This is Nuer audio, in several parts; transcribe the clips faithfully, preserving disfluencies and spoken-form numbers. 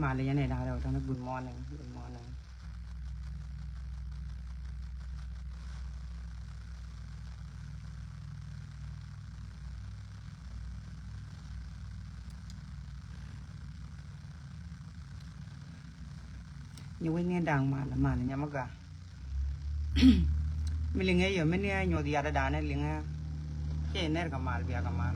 Malɛ yɛn ɛ da̱ŋ rɛw tɔ̱nɛ, good morning, good morning. Ni wec ni da̱ŋ malɛ, malɛ nyamä gɔaa. Mi liŋɛ yɔ mi ni a nyuɔth yat a da̱a̱n ɛ liŋɛ. Cɛ ner kɛ mal, bia kɛ mal.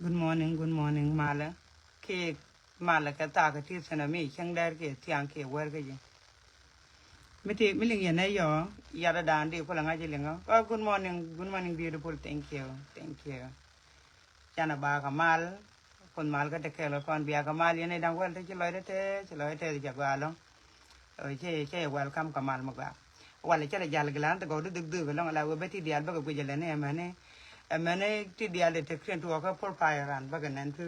Good morning, good morning, malɛ. Kɛ malɛ kɛ thaak kɛ ti thi̱n a mi cäŋ dɛr kɛ thiaŋ kɛ wɛr kä ji̱. Mi ti, mi liŋ yɛn ɛ yɔ, yat a da̱a̱n di kulɛ ŋa̱c iliŋ ɔ. Oh, good morning, good morning, beautiful, thank you, thank you. Canɛ ba kɛ mal, Kuoth mal kä te kɛɛl kɛ kɔn, bia kɛ mal, yɛn ɛ da̱ŋ wɛl te ci lɔcdä te, ci lɔcdä te cɛ gɔaa ɛlɔ̱ŋ. Ɛ, cɛ, cɛ welcome kɛ mal mi gɔaa. Walɛ cɛ lɛ jal gilan te gɔw di dhuk dhuk ɛlɔ̱ŋ, la wee bä ti diaal bä kɛ guic ɛlɛ ni ɛmɛni. Ɛmɛni ti diaal de tek tin tuɔɔk kä profile ran bä kɛ nɛn tu.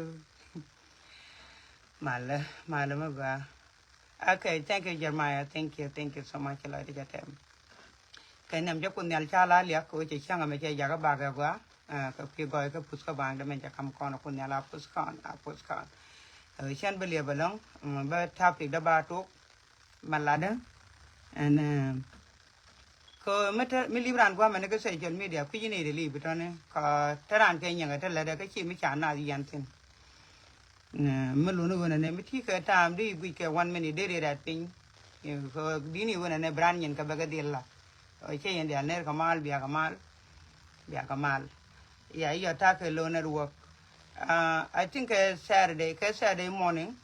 Mal, mal mi gɔaa. Okay, thank you, Jeremiah. Thank you, thank you so much, Lord, jɛ tɛm. Kɛ niam jɛ Kuoth Nhial ca la liak kɛ wecɛ cäŋ ɛmɛ cɛ jakä bakɛ gɔaa. Kɛ kui̱ gɔɔy kɛ puth kä baŋ dɛ mɛn cɛ kam kɔn Kuoth Nhial a puth kɔn, a puth kɔn. Cɛn bä liɛp ɛlɔ̱ŋ, bä topic dä ba tok. Mɛ latdä ɛn kɛ mi te, mi lip ran guamɛ ni kɛ social media kui̱c ni de lip tɔni kɛ te ran kɛ nyɛŋɛ te lätdɛ kä ci mi ca nath yɛn thin. Nɛ mi luni ɣöö nɛ nɛ mi ti kɛ ta̱a̱m di guic kɛ one minute deri rat piny. Kɛ dini ɣöö nɛ nɛ bi ran nyin kɛ bɛ kɛ dhil la. Ɔ cɛ yɛn dial ner kɛ mal, bia kɛ mal. Bia kɛ mal. Ya, yɔ ta̱a̱ kɛ low network. I think kɛ Saturday, kɛ Saturday morning.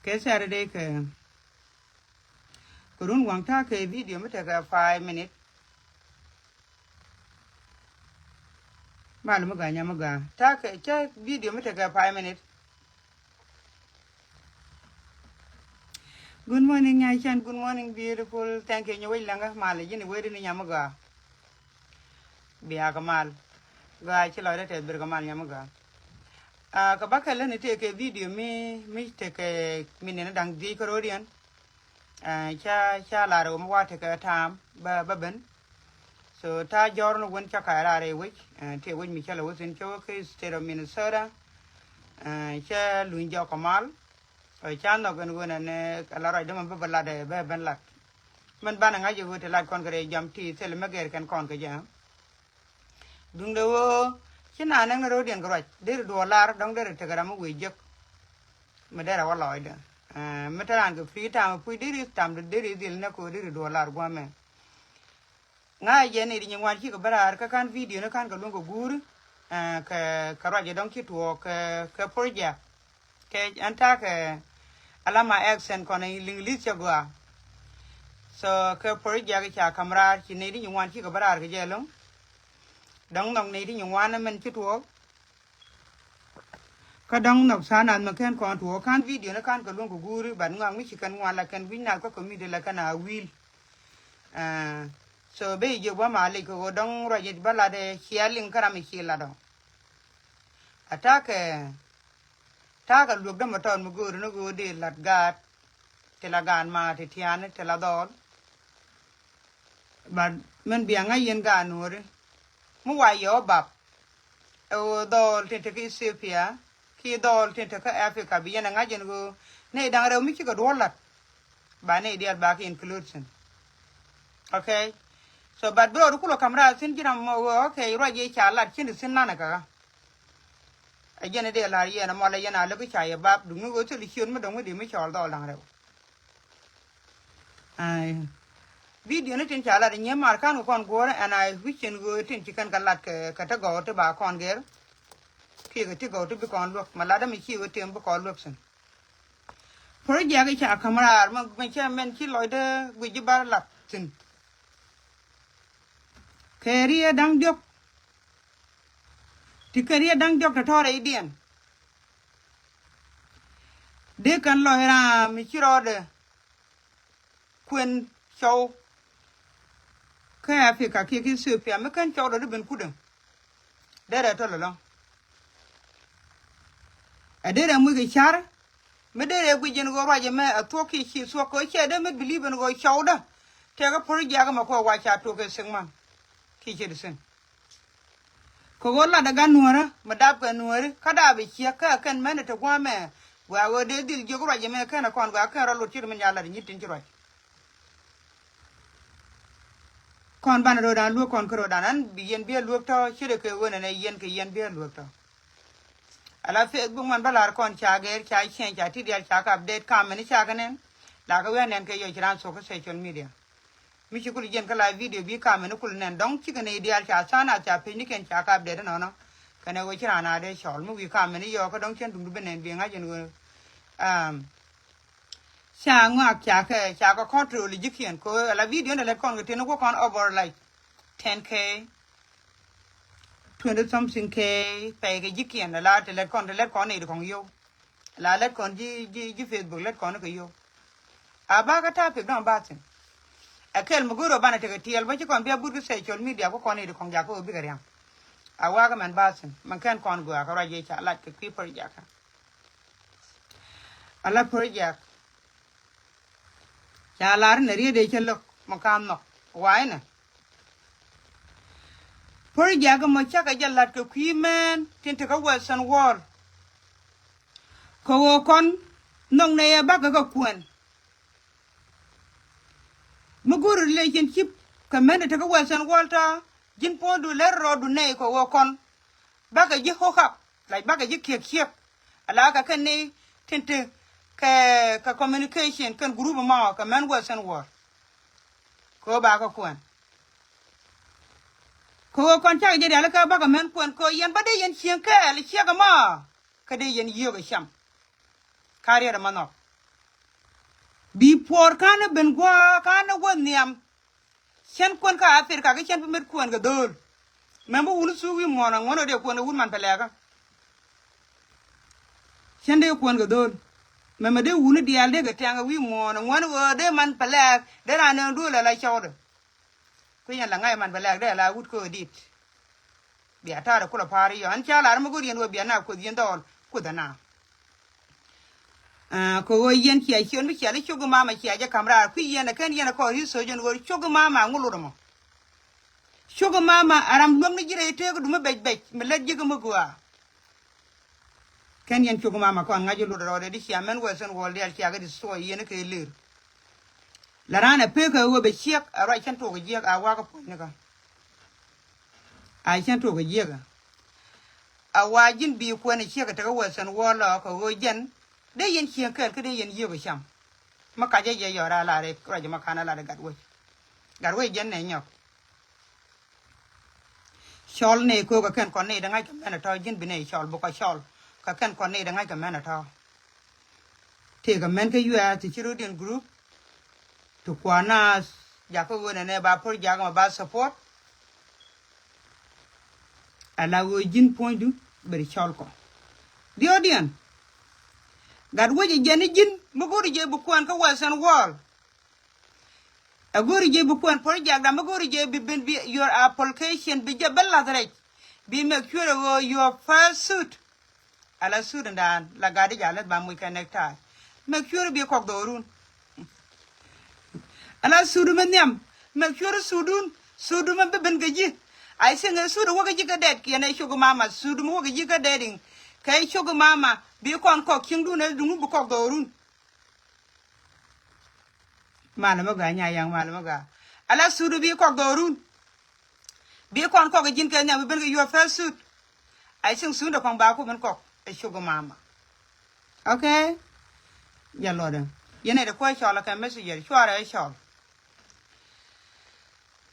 Kɛ Saturday kɛ Kɛ run waŋ ta̱a̱ kɛ video mi tekɛ five minute. Mal mi gaa nyam mi gaa ta̱a̱ kɛ cä video mi tekɛ five minute. Good morning, Nyacän. Good morning, beautiful. Thank you. Nyɛ wec läŋä mal ji̱n i̱ wee di ni nyam mi gaa. Bia kɛ mal. Gaa ci lɔcdä tɛth ber kɛ mal nyam mi gaa. Kɛ bakɛ lä ni tëë kɛ video mi, mi tekɛ mi nɛn da̱ŋ dhiec kä ro̱diɛn. Ca, ca lar ɣöö mi wa tekɛ ta̱a̱m bä, bä ben. So ta̱a̱ jɔr ni wen ca ka̱a̱c raar ɛ wec, tëë wec mi cä lɛ wä thi̱n cä wä kä state of Minnesota. Cä luny jɔk kɛ mal. Ca nhɔk ɛn ɣöö nɛn ɛ la ruac dämɛ bä bä lat ɛ bä ben lat. Mɛn banɛ ŋa̱c ɛ ɣöö te lat kɔn kɛ rɛy jam ti thil mɛ gɛr kɛn kɔn kɛ jɛ. Duundɛ ɣöö ci na nɛŋ ni ro̱diɛn kɛ ruac deri duɔɔr lar dɔ̱ŋ deri tekɛ ram mi wëë jek. Mi derɛ wä lɔcdä mi te raan kɛ free time puc deri tam deri dhil nɛ kɛ ɣöö deri duɔɔr lar gua̱mɛ. Ŋa̱cä jɛ nɛy ti nyin ŋuan cikɛ bä raar kä ka̱n video ni ka̱n kɛ luäŋ kɛ guuri. Kɛ, kɛ ruacɛ dɔ̱ŋ ci tuɔɔk kɛ, kɛ project. Kɛ ɛn ta̱a̱ kɛ alama accent kɔn in English cɛ gɔaa. So kɛ project ca ka̱m raar ci nɛy ti nyin ŋuan cikɛ bä raar kɛ jɛ lo̱ŋ. Dɔ̱ŋ nhɔk nɛy ti nyin ŋuan mɛn ci tuɔɔk. Kä dɔ̱ŋ nhɔk tha̱a̱ŋ nath mɛ kɛn kɔn tuɔɔk ka̱n video ni ka̱n kɛ luäŋ kɛ guuri, but ŋɔak mi ci kɛn ŋuan la kɛn wi̱c nath kä community la kɛn a wil. So ben jiök bä ma lic kɛ ɣöö dɔ̱ŋ ruac bä lat ɛ cia liŋ kä ram mi ci lat ɔ. A ta̱a̱ kɛ, ta̱a̱ kɛ luäk dämɛ tɔt mi gööri ni ɣöö dee lat gaat. Ti la gaat ma ti tiani ti la dhɔɔl. But mɛn bia ŋa̱c yɛn gaat nuɔ̱ɔ̱ri mi wa yɛ ɔ bap. Ɛ ɣöö dhɔɔl tin te kä Ethiopia ki dhɔɔl tin te kä Africa bi yɛn ɛ ŋa̱c yɛn ɣöö nɛy da̱ŋ rɛw mi cikɛ duɔ̱ɔ̱r la̱t. Ba nɛy diaal ba kɛ include thi̱n. Okay. So but bi rɔɔdu kulɛ ka̱m raar thi̱n ji̱ ram mɔ ɣöö okay ruac yɛ ca la̱t cin ti thi̱n nanɛ kɛ ɣä. Ɛ jɛn ɛ dee la̱r yɛn ɛ mɔl ɛ yɛn a lök i̱ ca yɛ bap duŋni ɣöö thil i̱ ciöt mi dɔ̱ŋ mi di mi cɔɔl dhɔɔl da̱ŋ rɛw. Ai. Video ni tin ca lat nyie mar kan kɔn guɔrɛ and I wish in go tin ci kɛn ka lat kɛ, kɛ te gɔw ti ba kɔn ger. Kiɛ kɛ ti gɔw ti bi kɔn luäk ma lat mi ci wä tem bi kɔn luäk sin. Project ca ka̱m raar ma, ma cɛ mɛn ci lɔcdä guic ji̱ bar lat sin. Kɛ riɛ da̱ŋ diɔk. Ti kɛ riɛ da̱ŋ diɔk tɔ̱tɔ̱ rɛydiɛn. Dee kɛn lɔc ram mi ci rɔɔdɛ kuën cɔw kä Africa kiɛ kä Ethiopia mi kɛn cɔw dɔ̱ di ben kudɛ. Derɛ tɔl ɛlɔ̱ŋ. Ɛ derɛ muc kɛ car mi derɛ guic jɛn ɣöö ruac ɛmɛ ɛ thuɔ̱k kiɛ ci thuɔ̱k kɛ ɣöö cɛ dee mi believe ɛn ɣöö cɔwdä tëëkɛ project ɛmɛ kɛ ɣöö wa ca tuɔk kɛ six month kiɛ ci di thin. Kɛ ɣöö latdɛ gan nuäärä mi dapkɛ nuääri kä dapɛ ciek kä kɛn mɛn ɛ te gua̱a̱mɛ. Gua̱a̱ ɣöö dee dhil jiök ruac ɛmɛ kɛn ɛ kɔn gua̱a̱ kɛn rɔ lot cir mi nya lat ɛ nyit tin ci ruac. Kɔn banɛ ro̱o̱dan luäk kɔn kä ro̱o̱dan an bi yɛn bi a luäk tɔ̱ ce̱tkɛ ɣöö nɛnɛ yɛn kɛ yɛn bi a luäk tɔ̱. Ala Facebook man bä la̱r kɔn ca gɛr ca cieŋ ca ti diaal ca kɛ update kamɛni ca kɛ nɛn. La kɛ wi̱i̱ a nɛn kɛ yɔc ci raan thuɔ̱k kä social media. Mi ci kul jiɛn kä la video bi kamɛni kul nɛn dɔ̱ŋ cikɛ nɛy diaal ca tha̱a̱ŋ nath ca pecnikɛn ca kɛ update inɔnɔ. Kɛnɛ ɣöö ci raan a dee cɔl mi wi̱i̱ kamɛni yɔɔkä dɔ̱ŋ cɛn duŋdu bi nɛn bi ŋa̱c ɛn ɣöö ca ŋɔak ca kɛ ca kɛ control ji̱kiɛn kɛ ɣöö ala video ni lät kɔn kɛ teni wä kɔn over like ten K, twenty something K pɛy kɛ ji̱kiɛn ala te lät kɔn te lät kɔn nɛy ti kɔŋ yio̱w. Ala lät kɔn ji̱ ji̱ ji̱ Facebook lät kɔn kɛ yio̱w. A ba kä topic dɔ̱ŋ ba thi̱n. Ɛ kɛl mi go̱o̱r ɔ banɛ tekɛ tiɛɛl bä ci kɔn bia but kä social media kä kɔn nɛy ti kɔŋ jakä ɣöö bikɛ ria̱ŋ. A wakä mɛn ba thi̱n mɛn kɛn kɔn gɔaa kɛ ruac yɛ ca lat kɛ kui̱ project jakä. Ala project ca lar inɛ riet dee cä lo̱k mɔ kam nhɔk wa̱i̱nɛ. Project mɔ cakɛ jɛ lat kɛ kui̱ mɛn tin te kä Western world. Kɛ ɣöö kɔn nhɔk nɛ yɛ bakɛ kɛ kuɛn. Mi go̱o̱r relationship kɛ mɛn te kä Western world tɔ ji̱n puɔ̱ndu lɛr rɔɔdu nɛy kɛ ɣöö kɔn bakɛ ji̱ hook up, like bakɛ ji̱ kiɛk ciek. Ala kɛ kɛn ni tin te kɛ kɛ communication kɛn group mɔ kɛ mɛn Western world. Kɛ ɣöö bakɛ kuɛn. Kɛ ɣöö kɔn cakɛ jɛ diaal kä bakɛ mɛn kuɛn kɛ ɣöö yɛn bä dee yɛn cieŋ kɛɛl ciek ɛmɔ. Kä dee yɛn yio̱o̱k ɛ cam. Ka riɛt ɛmɔ nhɔk. Bi puɔr ka̱n ni ben gua̱a̱ ka̱n ni wä nhiam. Cɛn kuɛn kä Africa kä cɛn bi met kuɛn kɛ dho̱o̱l. Mɛm bi wun thuk wi̱i̱ muɔ̱ɔ̱n aŋuɔ̱n ɔ dee kuɛn kɛ wun man pɛ lɛɛkä. Cɛn dee kuɛn kɛ dho̱o̱l. Mɛmɛ dee wun diaal dee kɛ tɛŋ kɛ wi̱i̱ muɔ̱ɔ̱n aŋuɔ̱n ɣöö dee man pɛ lɛɛk dee raan nööŋ duëël ala cɔwdɛ. Kui̱ yɛn la ŋa̱c man pɛ lɛɛk dee ala wut köö dit. Bia ta̱a̱r kulɛ pa̱a̱r yɔ an ca lar mi go̱r yɛn ɣöö bia na kuoth yɛn dhɔɔl kuoth ana. Kɛ ɣöö yɛn cia ciöt mi cia li cuk mama cia jɛ ka̱m raar kui̱ yɛn ɛ kɛn yɛn ɛ kɔɔr i̱ thoc ɛn ɣöö cuk mama ŋu lot ɛmɔ. Cuk mama a ram luäŋ ni ji̱ rɛy tëëk dumi bec bec mi lät ji̱ kä mi gɔaa. Kɛn yɛn cuk mama kɔn ŋa̱c i̱ lut rɔɔdɛ di cia mɛn Western world diaal cia kɛ destroy yɛn kɛ lër. La raan ɛ pek kɛ ɣöö bɛ ciek a ruac cɛn tok jiɛk a wakä puɔ̱nynikä. A cɛn tok jiɛk a wa ji̱n bi kuɛn ɛ ciek ɛ tekä Western world lɔ kɛ ɣöö jɛn dee yɛn cieŋ kɛɛl kä dee yɛn yiëëk ɛ cam. Mi kacä jɛ yɔr a lar ɛ ruac ma kan a lar ɛ gat wec. Gat wec jɛn nɛ nyɔk. Cɔl nɛy köök kɛ kɛn kɔn nɛy dee ŋa̱c kɛ mɛn ɛ tɔ̱ ji̱n bi nɛy cɔl bukɔ cɔl kɛ kɛn kɔn nɛy dee ŋa̱c kɛ mɛn ɛ tɔ̱. Tëëkɛ mɛn kä U S ti ci rodiɛn group ti kua̱r naath jakä ɣöö nɛnɛ ba project ma ba support. Ala ɣöö ji̱n puɔ̱nydu beri cɔl kɔ diɔ̱ɔ̱diɛn. Gat wec ɛ jɛn ni ji̱n mi go̱ri jɛ bi kuɛn kä Western world. Ɛ go̱ri jɛ bi kuɛn project da mi go̱ri jɛ bi ben bi your application bi jɛ ben lath rɛc. Bi make sure ɣöö your first suit. Ala suit dan la gat di jɛ aleth ba muc kɛ necktie. Make sure bi kɔk dhoorun. Ala suit mi nhiam make sure suit dun suit mi bi ben kɛ ji̱. I think ɛ suit wä kɛ ji̱ kɛ dɛt kiɛn ɛ cuk mama suit mi wä kɛ ji̱ kɛ dɛt in. Kɛ cuk mama bi kɔn kɔk cieŋdun ɛ duŋ bi kɔk dhoorun. Malɛ mi gaa nya yaŋ malɛ mi gaa. Ala suit bi kɔk dhoorun. Bi kɔn kɔk ji̱n kɛ nhiam bi ben kɛ your first suit. I think suit dɛ kɔn ba ku ben kɔk ɛ cuk mama. Okay. Jɛ lɔdɛ yɛn ɛ dɛ kuɛ cɔl kɛ messenger cuarɛ cɔl.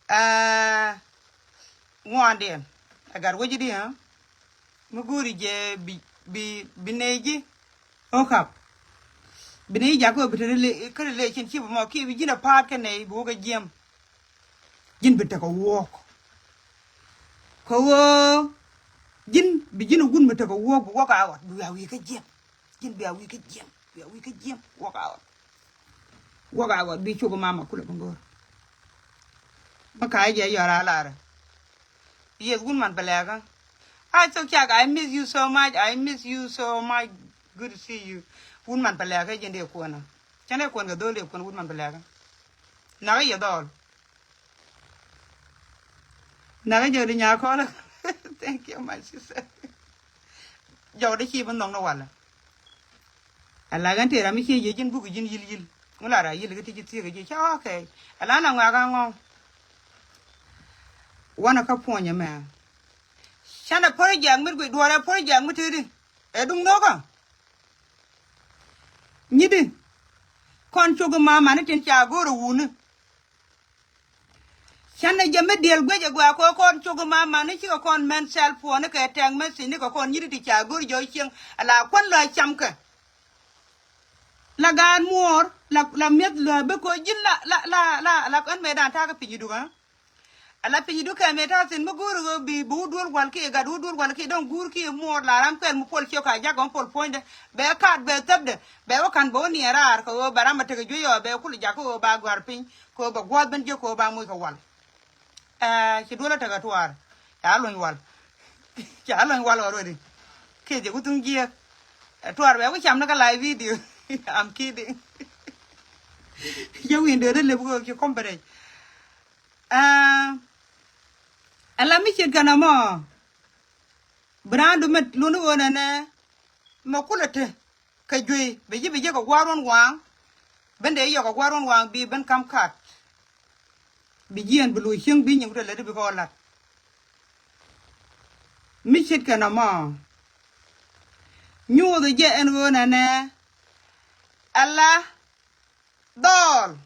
Ɛɛ ŋuandiɛn ɛ gat wecdi ɛ. Mi go̱o̱ri jɛ bi bi bi nɛy ji̱. Hook up. Bi nɛy ji̱ jakä bi te kä relationship mɔ kiɛ bi ji̱n a pa̱a̱t kä nɛy bi wä kä jiɛm. Ji̱n bi tekɛ wuɔ̱ɔ̱k. Kɛ ɣöö ji̱n bi ji̱n a wun mi tekɛ wuɔ̱ɔ̱k bi wuɔ̱k a ɣɔt bi wi̱i̱ a wi̱i̱ kä jiɛm. Ji̱n bi a wi̱i̱ kä jiɛm. Bia wi̱i̱ kä jiɛm, walk out. Walk out, bi cuk mama kulɛ bi go̱o̱r. Bä ka̱a̱c jɛ yɔr a lar. Yes, wun man bɛ lɛkä. I so cak, I miss you so much, I miss you so much. Good to see you. Wun man bɛ lɛkä jɛn dee kuɔnä. Cɛn dee kuɔn kɛ dhol dee kuɔn wun man bɛ lɛkä. Nakä yɛ dhɔl. Nakä jɔk di nyakɔl. Thank you, my sister. Jɔk di ci bi nhɔk ni walɛ. Ala gɛn tëë ram mi cie jiɛ ji̱n buk ji̱n yil yil. Ŋu la ra yil kä ti ji̱ thiek ji̱ ca, okay. Ala na ŋɔak aŋɔŋ. Wanɛ kä puɔ̱nyɛ mɛ. Canɛ project mi guic duɔrɛ project mi tëëdi. Ɛ duŋ nhɔkä. Nyiti. Kɔn cuk ma mani tin ca go̱o̱r ɛ wuni. Canɛ jɛ mi diɛl guic ɛ gɔaa kɛ kɔn cuk ma mani cikɛ kɔn mɛn cell phone ni kɛ text message ni kɛ kɔn nyiti ti ca go̱o̱r jɔ̱ɔ̱c cieŋ. Ala kuän la camkɛ. La gaat muɔɔr, la, la mi̱eth luääk bi koc ji̱n la, la, la, la, la, ɛn mëëdan ta̱a̱ kä piny i̱ dukä. Ala piny i̱ dukɛ mëë ta̱a̱ thi̱n mi go̱o̱r ɣöö bi, bi wut duel wal kiɛ gat wut duel wal kiɛ dɔ̱ŋ guur kiɛ muɔɔr la ram kɛl mi puɔl ciök a jak ɣɔ̱ŋ puɔl puɔ̱nydɛ. Bɛ kaat bɛ thäpdɛ, bɛ wä ka̱n bɛ wä niɛɛr raar kɛ ɣöö bɛ ram a tekɛ juey ɔ bɛ kul jak kä ɣöö ba gɔ̱a̱r piny, kɛ ɣöö bɛ gua̱a̱th ben jiök kɛ ɣöö ba moc kɛ wal. Ɛ, ci duel a tekɛ tuaar. Ca luny wal. Ca luny wal already. Kiɛ jɛ ku thuŋ jiääk. Ɛ, tuaar bɛ ku cam ni kä live video. I'm kidding. Jɛ wi̱i̱n dee dee lep kɛ ci kɔm bɛ rɛc. Ɛ, ɛ la mi ce̱tkɛ nɔmɔ. Bi raan du mɛ luni ɣöö nɛnɛ. Mɛ kulɛ te. Kɛ juey bi ji̱, bi ji̱ kɛ gua̱a̱r wän waaŋ. Ben dee yɔk kɛ gua̱a̱r wän waaŋ bi ben kam kaat. Bi jiɛn bi luɔc cieŋ bi nyiŋ rɛl lät bi kɛ ɣɔl la̱t. Mi ce̱tkɛ nɔmɔ. Nyuuth jɛ ɛn ɣöö nɛnɛ. Ala dhɔl.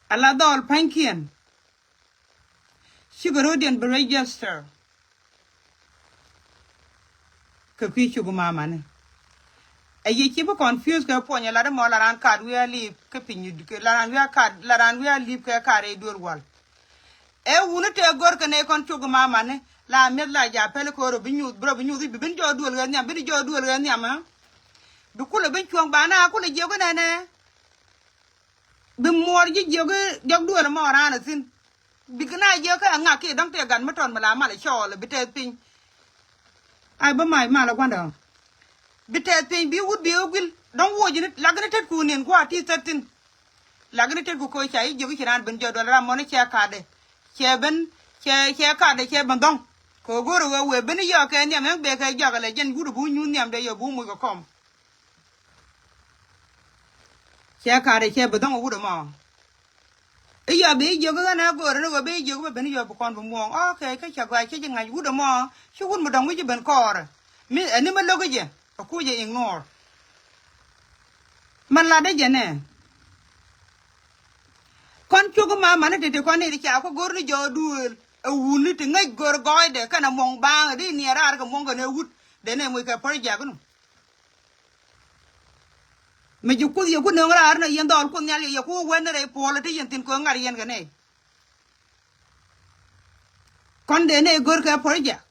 Ala dhɔl pa̱nykiɛn. Cikɛ ro̱diɛn bi register. Kɛ kui̱ cuk mamani. Ɛ yɛ ci bi confuse kɛ puɔ̱ny ɛ lat ɛmɔ la raan kaat wi̱i̱ a liip kä piny, la raan wi̱i̱ a kaat, la raan wi̱i̱ a liip kɛ kaat rɛy duel wal. Ɛ wuni tëë gör kɛ nɛy kɔn cuk mamani la mi̱eth la ja pɛl ko̱r ɔ bi nyuuth, bi rɔ bi nyuuth i̱ bi bin jɔɔk duel ɣɛ nhiam, bin jɔɔk duel ɣɛ nhiam ɛ. Bi kulɛ bin cuɔ̱ŋ ba na kulɛ jiök inɛnɛ. Bi muɔɔr ji̱ jiök i̱ jɔk duëël ɛmɔ raan ɛ thi̱n. Bik na jiök kä ɛ ŋak kiɛ dɔ̱ŋ tëë gat mi tɔt mi la mal ɛ cɔɔl ɛ bi tɛth piny. Ay bä mac mal ɛ gua̱ndɛ ɔ. Bi tɛth piny bi wut bi ɛ guil dɔ̱ŋ woc ni lak ni tet kuun in gua̱a̱t ti thät thi̱n. Lak ni tet ku koc ca ji̱ jiök i̱ ci raan ben jɔk duëël ram mɔni cɛ ka̱a̱dɛ. Cɛ ben, cɛ, cɛ ka̱a̱dɛ cɛ ben dhɔ̱ŋ. Kɛ ɣöö go̱o̱rɛ ɣöö wëë ben i̱ yɔɔk kɛ nhiam ɛn bëë kɛ jɔak ɛ lɛ jɛn wut ɛ bu nyuuth nhiam dee yɛ bu muc kɛ kɔm. Cɛ ka̱a̱dɛ cɛ bi dhɔ̱ŋ wut ɛmɔ. I̱ yɔ bi jiök ɣän a go̱o̱rä ni ɣöö bi jiök bä ben i̱ yɔ bi kɔn bi muɔ̱ɔ̱ŋ. Okay, kä cɛ gɔaa cä ji̱ ŋa̱c wut ɛmɔ. Ci wut mi dɔ̱ŋ wi̱c ji̱ ben kɔɔrä. Mi ɛni mi lo̱k i̱ jɛ ɛ kuc jɛ ignore. Man latdä jɛ nɛ. Kɔn cuk ma mani titi kɔn ni ti ca kɔ go̱r ni jɔɔk duëël ɛ wuni ti ŋäc go̱r gɔɔydɛ kɛnɛ muɔ̱ŋ baaŋ di niɛ raar kɛ muɔ̱ŋ kɛnɛ wut. Dee nɛ muc kɛ project nu. Mi ji̱ kuoth yɛ ku nöŋ raar nɔ yɛn dhɔl kuoth nhial yɛ yɛ ku wä wän ni rɛy puɔl ti yɛn thi̱n kö ŋa̱r yɛn kɛ nɛy. Kɔn dee nɛy gör kɛ project.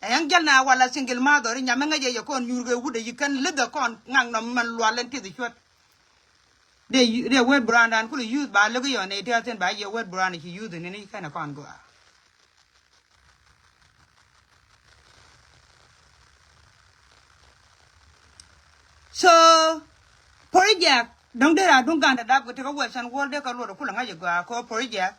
Ɛ yɛn jäl na wala single mother i̱ nyam mi ŋäc yɛ yɛ kɔn nyuur kɛ wut ɛ yi kɛn lith ɛ kɔn ŋaŋ nɔ mɛn lual ɛn tith i̱ cuɔt. Dee, dee wet brand dan kul youth ba lek yɔ nɛy ti a thin ba yɛ wet brand ci youth ni ni kɛn ɛ kɔn gɔaa. So project dɔ̱ŋ dee ra duŋ gandɛ dap kɛ ti kä Western world dee kä luɔt ɛ kul ɛ ŋa̱c ɛ gɔaa kɛ project.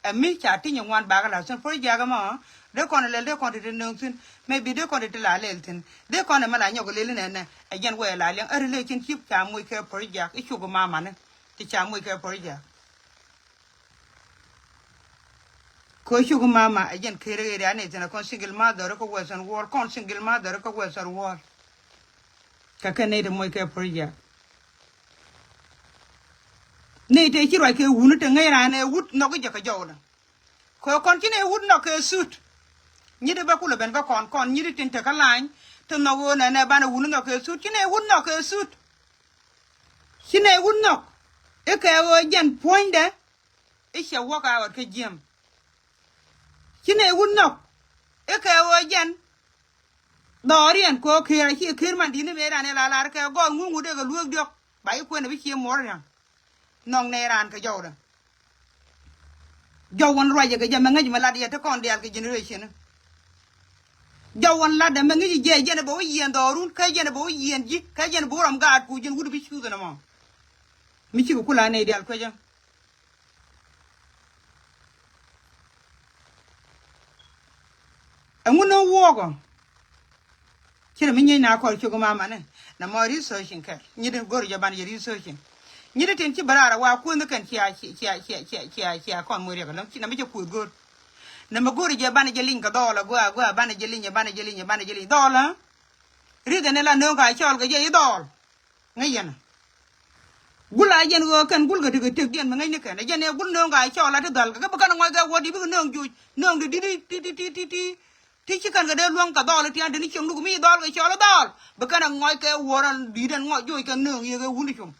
Ɛ mi ca ti̱ny ɛ ŋuan bakɛ la̱th thi̱n project ɛmɔ. Dee kɔn ɛ lɛl dee kɔn ti ti nöŋ thi̱n. Maybe dee kɔn ti ti la lɛl thi̱n. Dee kɔn ɛ mi la nyɔk ɛ lɛl inɛnɛ. Ɛ jɛn wɛɛ la liɛŋ ɛ relationship ca moc kɛ project i̱ cuk ɛ mamani. Ti ca moc kɛ project. Kɛ cuk mama ɛ jɛn kër area ni thin ɛ kɔn single mother kä Western world, kɔn single mother kä Western world. Kɛ kɛ nɛy ti moc kɛ project. Nɛy tëë ci ruac kɛ wuni te ŋäc raan ɛ wut nhɔk i̱ jɛ kɛ jɔwdä. Kɛ kɔn ci nɛy wut nhɔk kɛ suit. Nyit i̱ bä kulɛ ben kä kɔn, kɔn nyit i̱ tin te kä lany. Te nhɔk ɣöö nɛnɛ banɛ wuni nhɔk kɛ suit. Ci nɛy wut nhɔk kɛ suit. Ci nɛy wut nhɔk i̱ kɛ ɣöö jɛn puɔ̱nydɛ. I̱ cɛ walk out kä jiɛm. Ci nɛy wut nhɔk i̱ kɛ ɣöö jɛn Dhɔriɛn kɛ ɣöö ker a ciɛ ker man di̱t ni mëë ran ɛ la lar kɛ gɔl ŋuŋ wut dee kɛ lueek diɔ̱k. Ba i̱ kuɛn ɛ bi ciɛ muɔr ria̱ŋ. Nhɔk nɛy raan kɛ jɔwdɛ. Jɔw wän ruacɛ kɛ jɛ mɛ ŋäc mɛ lat yɛ te kɔn diaal kɛ generation. Jɔw wän latdɛ mɛ ŋäc jɛ jɛn ɛ bɛ wä yiɛn dhɔrun kä jɛn ɛ bɛ wä yiɛn ji̱ kä jɛn ɛ bɛ wä rɔm gaat ku jɛn wut bi cuth ɛn ɛmɔ. Mi cikɛ kula nɛy diaal kuecä. Ɛŋu ni wuɔkɔ? Ci rɛ mi nyieeny na kɔr cuk mamani. Na mɔ researching kɛ. Nyi di go̱r jɛ ban jɛ researching. Nyi di tin ci bɛ raar a wa kuänh kɛn cia, cia, cia kɔn muɔc riɛk ɛlɔ̱ŋ. Ci na mi cɛ kuäth go̱r. Na mi go̱r jɛ ban jɛ liny kɛ dhɔɔl a gua, a gua, ban jɛ liny, ban jɛ liny, ban jɛ liny. Dhɔɔl, ha? Ri dhɛ ni la nööŋ ka cɔl kɛ jɛ i̱ dhɔɔl. Ŋäc yɛn. Gul a jɛn ɣöö kɛn gul kɛ tekɛ tekdiɛn mi ŋäcni kɛn. Ɛ jɛn ɛ gul nööŋ ka cɔl a ti dhal kɛ, kɛ bi kɛn ɛ ŋɔc kɛ wuɔ̱t di bikɛ nööŋ juuc. Nööŋ di di di di di di di. Ti ci kɛn kɛ dee luäŋ kɛ dhɔl tian deni cieŋ luk mi dhɔl kɛ cɔl dhɔl. Bi kɛn ɛ ŋɔc kɛ wuɔr an di̱t ɛn ŋɔc juuc kɛ nööŋ yek ɛ wun di cum.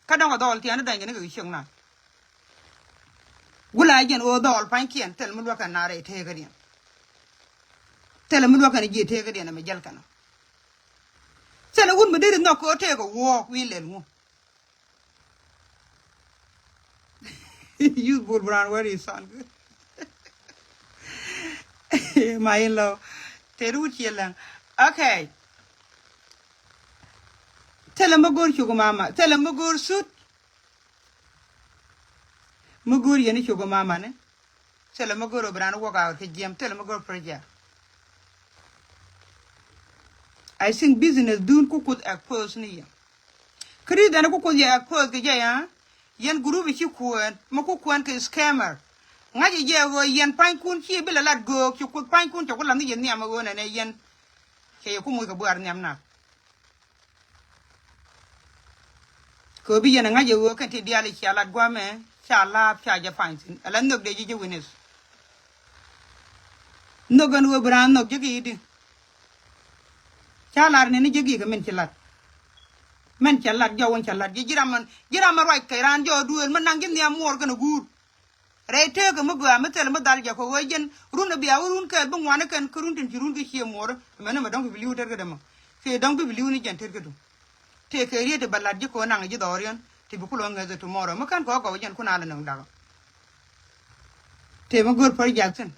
Kä dɔ̱ŋ kɛ dhɔl tian dee dany kɛ ni kɛ cieŋ na. Gul a jɛn ɣöö dhɔl pa̱nykiɛn thil mi luäk kɛn na rɛy teekädiɛn. Thil mi luäk kɛn ji̱ teekädiɛn ɛmɛ jäl kɛn ɔ. Thilɛ wut mi deri nhɔk kɛ ɣöö tëëkɛ wuɔɔk wi̱i̱ lɛl ŋu. Youth Bull Brown, where is son? My in-law. Tëë wut ciɛ läŋ. Okay. Thilɛ mi go̱o̱r cuk mama. Thilɛ mi go̱o̱r sut. Mi go̱o̱r yɛn cuk mama ni. Thilɛ mi go̱o̱r ɔ bi raan work out kɛ jiɛm, thilɛ mi go̱o̱r project. I think business dun ku kuth expose ni yɛ. Kä ri dhɛn ku kuth yɛ expose kɛ jɛ ya. Yɛn group ci kuɛn, mi ku kuɛn kɛ scammer. Ŋa̱c jɛ ɣöö yɛn pa̱nykun ci bi lɛ lat göök, ci kuth pa̱nykun cɛ ku lat ni yɛ nhiam ɣöö nɛnɛ yɛn. Cɛ yɛ ku muc kɛ buaar nhiam nak. Kɛ ɣöö bi yɛn ɛ ŋa̱c ɛ ɣöö kɛn ti diaal i̱ cia lat gua̱a̱mɛ, ca laap, ca jɛ pany thi̱n. Ala nhök dee ji̱ ji̱ wi̱nith. Nhök ɛn ɣöö bi raan nhök ji̱ ki i̱di. Ca lar ni ni ji̱ gi̱i̱k ɛ min ci lat. Mɛn cɛ lat, jɔw in cɛ lat. Ji̱, ji̱ ram ɛn, ji̱ ram ɛn ruac kɛ raan jɔw duëël mi naŋ ji̱ nhiam muɔɔr kɛn ɛ guur. Rɛy tëëkɛ mi gɔaa mi thilɛ mi dhal jɛ kɛ ɣöö jɛn run ɛ bia wä run kɛɛl bi ŋuan ɛ kɛn kä run tin ci run kä cie muɔɔr. Mɛn ni mɛ dɔ̱ŋ bi bi li̱w tet kädɛ mɔ. Kɛ dɔ̱ŋ bi bi li̱w ni jɛn tet kädu. Tëëkɛ riet ti bɛ lat ji̱ kɛ ɣöö naŋ ji̱ dhɔriɛn ti bi kulɛ ŋäth ɛ tomorrow. Mi kɛn kɛ ɣä gɔw jɛn kun a lɛ nöŋ dakä. Tëë mi go̱o̱r project thi̱n.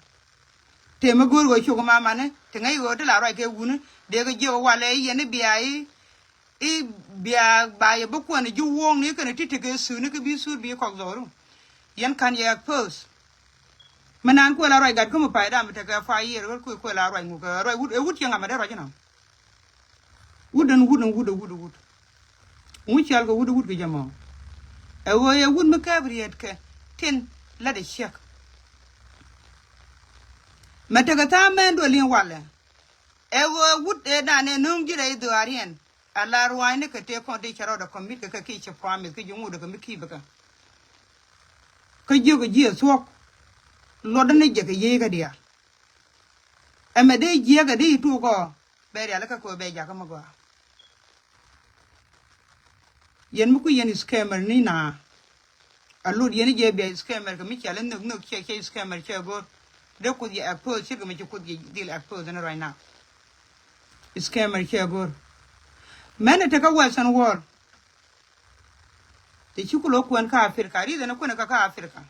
Tëë mi go̱o̱r ɣöö cuk mamani ti ŋäc ɣöö ti la ruac kɛ wuni. Dee kɛ jiök walɛ i̱ yɛn i̱ bia i̱ I̱ bia ba yɛ bi kuɛn ji̱ wo̱o̱ŋni kɛnɛ ti tekɛ suuni kä bi suut bi kɔk dhɔru. Yɛn ka̱n yɛ expose. Mi naan kuɛ la ruac gat kä mi pay dam tekɛ five year ɣöl kuɛ kuɛ la ruac ŋuk ɛ ruac wut, ɛ wut ciɛ ŋam ɛ dee ruac inɔ. Wut ɛn wut ɛn wut ɛ wut ɛ wut. Ŋu cial kɛ wut ɛ wut kɛ jɛ mɔ. Ɛ ɣöö yɛ wut mi kɛɛp riet kɛ tin lät ɛ ciek. Mɛ tekɛ tha̱a̱ŋ mɛn duɔl in walɛ. Ɛ ɣöö wut ëë dan ëë nöŋ ji̱ rɛy dhɔaariɛn. A la ruaacni kɛ tëë kɔn ti cɛ rɔɔdɛ commit kɛ kɛ ki cɛ promise kä ji̱ ŋut kɛ mi ki̱i̱p kɛ. Kä jiök ji̱ ɛ thuɔ̱k. Luɔtdä ni jɛ kɛ yiëë kä diaal. Ɛmɛ dee jiäk ɛ dee i̱ tuuk ɔ. Bɛ rial kä kɛ bɛ jakä mi gɔaa. Yɛn mi ku yɛn scammer ni na. A lot yɛn jɛ bia scammer kɛ mi cɛl nhök nhök cɛ cɛ scammer cɛ go̱r. Dee kuth yɛ expose cir kɛ mi ci kuth yɛ dhil expose ni right now. Scammer cɛ go̱r. Mɛn ɛ tekä Western world. Ti ci kulɔ kuɛn kä Africa. Ri dhɛn ɛ kuɛn kä kä Africa.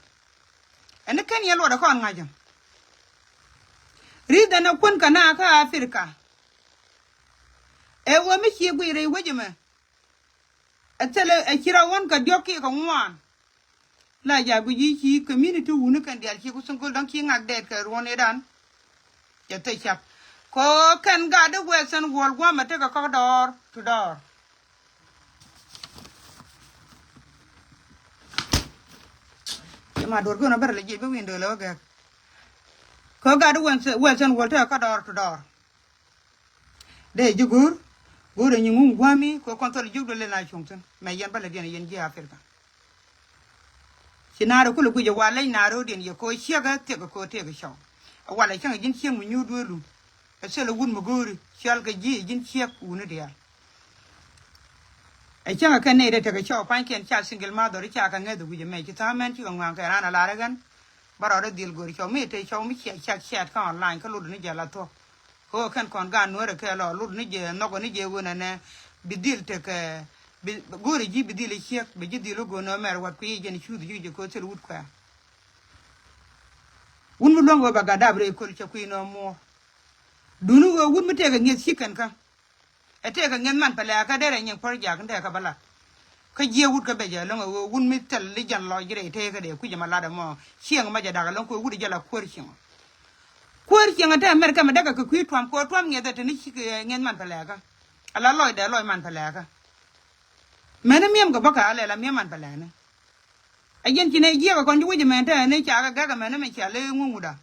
Ɛn ni kɛn yɛ luɔt ɛ kɔn ŋa̱cä. Ri dhɛn ɛ kuɛn kä na kä Africa. Ɛ wä mi cie guiy rɛy wecɛ mɛ. Ɛ thilɛ ɛ ci rɔ ɣän kɛ diɔ̱k kiɛ kɛ ŋuan. La ja̱ guic i̱ ci community wuni kɛn diaal ci ku single dɔ̱ŋ ci ŋak dɛɛt kɛ ruɔ̱n i̱dan. Cɛ thec cap. Kɛ kɛn gat i̱ Western world gua̱a̱mɛ tekɛ kɔk dɔɔr to dɔɔr. Cɛ ma duɔr gön a bär lɛ jiɛc bi window lɛ wä gɛk. Kɛ gat i̱ Western, Western world tekɛ kɔk dɔɔr to dɔɔr. Dee ji̱ go̱o̱r, go̱o̱r ɛ nyi ŋuŋ gua̱a̱mi kɛ kɔn thɔl ji̱ jiök duël in a cuŋ thi̱n. Mɛ yɛn bä lɛ diɛn yɛn ji̱ Africa. Ci naar ɛ kulɛ guic ɛ wa leny naar ro̱o̱diɛn yɛ kɛ ɣöö ciɛk ɛ thiɛk ɛ kɛ ɣöö tëëk ɛ cɔw. Ɛ walɛ cäŋ ɛ ji̱n ciek mi nyuur dueelu. Ɛ thilɛ wut mi go̱o̱ri cial kɛ ji̱ ɛ ji̱n ciek wuni diaal. Ɛ cäŋ ɛ kɛ nɛy dee tekɛ cɔw pa̱nykiɛn ca single mother ca kɛ ŋäth ɛ guic ɛmɛ ci tha̱a̱ŋ mɛn cikɛ ŋɔaŋ kɛ raan ɛ lar ɛ ɣän. Bä rɔɔdɛ dhil go̱o̱ri cɔw mi ɛ te cɔw mi ciɛk ciɛk ciɛk kä online kä lotdɛ ni jɛ la thuɔ̱k. Ɣöö kɛn kɔn gaat Nuäärä kɛ lɔ lut ni jɛ nhɔk ni jɛ ɣöö nɛnɛ bi dhil tekɛ bi go̱o̱ri ji̱ bi dhil i̱ ciek bi ji̱ dhil i̱ go̱o̱r nɔ mɛr wat kui̱ jɛn cuuth ji̱ jɛ ko̱ thil wut kuɛ. Wun mi luäŋ ɣöö ba gat dap rɛy köl cɛ kui̱ nɔ muɔ̱ɔ̱r. Duni ɣöö wut mi tëëkɛ ŋi̱eth ci kɛn kä. Ɛ tëëkɛ ŋi̱eth man pɛ lɛɛkä derɛ nyiŋ pär jak ni tëëkɛ bä lat. Kä jiɛ wut kä bɛ jɛ lo̱ŋ ɛ ɣöö wut mi thil li jɛn lɔc ji̱ rɛy tëëkɛ dee kui̱c ɛmɔ lat ɛmɔ cieŋ mɛ jɛ dak ɛ lo̱ŋ kɛ wut jɛ la kuäär cieŋ. Kuäär cieŋ ɛ tɛmɛr kɛ mɛ däkɛ kɛ kui̱ tuam kɛ ɣöö tuam ŋi̱eth ɛ te ni ci ŋi̱eth man pɛ lɛɛkä. Ala lɔcdɛ lɔc man pɛ lɛɛkä. Mɛni miɛm kɛ bä kɛ alɛ la miɛm man pɛ lɛɛni. A yɛn ci nɛ jiɛk a kɔn ci wec mɛn te ni ca kɛ gɛk mɛn ni mɛ cia le ŋuŋ wut a.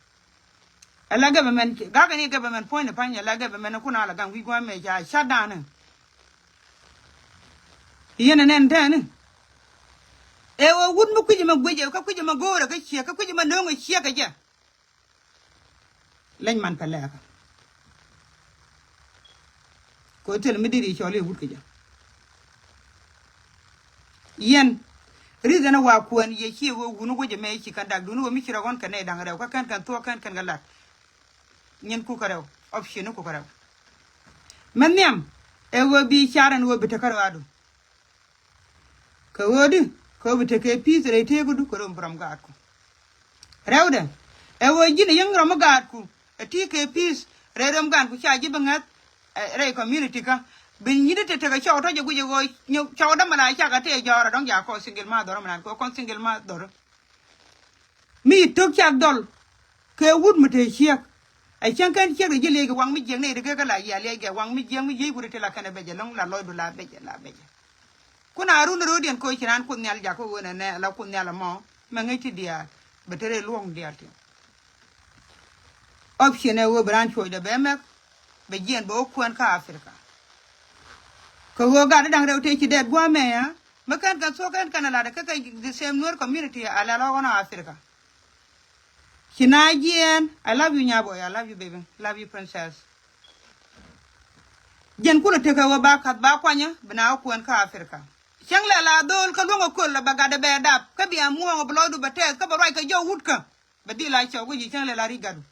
Ala gɛp mɛn gak ni gɛp mɛn puɔ̱ny ni pa̱ny ala gɛp mɛn kun ala gaŋ wi̱c gua̱a̱m mɛ ca cat da̱a̱n ni. Yɛn a nɛn te ni. Ɛ wä wut mi kui̱c mɛ guic ɛ kä kui̱c mɛ go̱o̱r ɛ kä ciek kä kui̱c mɛ no̱o̱ŋ ɛ ciek ɛ jɛ. Leny man pɛ lɛɛkä. Kɛ ɣöö thil mi dit i̱ cɔl i̱ wut kɛ jɛ. Yɛn ri dhɛn a wa kuɛn yɛ ci ɣöö wun wecɛ mɛ ci kɛn dak duni ɣöö mi ci rɔ ɣɔn kɛ nɛy da̱ŋ rɛw kä kɛn kɛn thuɔ̱k kɛn kɛn kɛ lat. Nyin kukɛ rɛw option kukɛ rɛw. Mɛ nhiam ɛ ɣöö bi car ɛn ɣöö bi tekɛ rɔ adu. Kɛ ɣöödi kɛ ɣöö bi tekɛ pi̱i̱th rɛy teekädu kɛ röm bi rɔm gaatku. Rɛwdɛ ɛ ɣöö ji̱n ɛ yäŋ rɔm mi gaatku ɛ ti kɛ pi̱i̱th rɛy röm gaatku ca ji̱ bi ŋäth. Rɛy community kä bi nyi̱t te tekɛ cɔw tɔ̱ jɛ guic ɛ ɣöö cɔw dämɛ la cakɛ tëë jɔɔr ɛ dɔ̱ŋ jakɔ single mother mi nan kɛ kɔn single mother. Mi tok cak dhɔl kɛ wut mi te ciek. Ɛ cäŋ kɛn ciek ri ji̱ liec kɛ waŋ mi jiek ni ri kɛ kɛ la yia liec kɛ waŋ mi jiek mi yiec wut ri ti la kɛn ɛ becɛ lɔŋ la lɔcdu la becɛ la becɛ. Kun a run ro̱diɛn koci ran kun nhial jak kä ɣöö nɛ nɛ la kun nhial ɛmɔ mɛ ŋäc ti diaal bɛ te rɛ luɔ̱ŋ diaal ti. Option ɛ ɣöö bi raan cuɔcdɛ bɛ mɛk bɛ jiɛn bɛ wä kuɛn kä Africa. Kɛ ɣöö gat da̱ŋ rɛw tëë ci dɛɛt gua̱a̱mɛ ya mi kɛn kɛn thuɔ̱k kɛn kɛn a lat kä kɛ the same Nuer community a lɛl ɣɔn Africa. Ci na jiɛɛn I love you nyaboi, I love you baby, love you princess. Jɛn kulɛ tekɛ wä ba kath ba kuanyä bi na wä kuɛn kä Africa. Cäŋ lɛ la dhol kä luäŋ a köl a bɛ gatdɛ bɛ dap kä bia muɔ̱ɔ̱ŋ a bi lɔcdu bɛ tɛth kä bɛ ruac kɛ jɔw wutkä. Bɛ dhil a cɔw kä ji̱ cäŋ lɛ la ri̱c gatdu.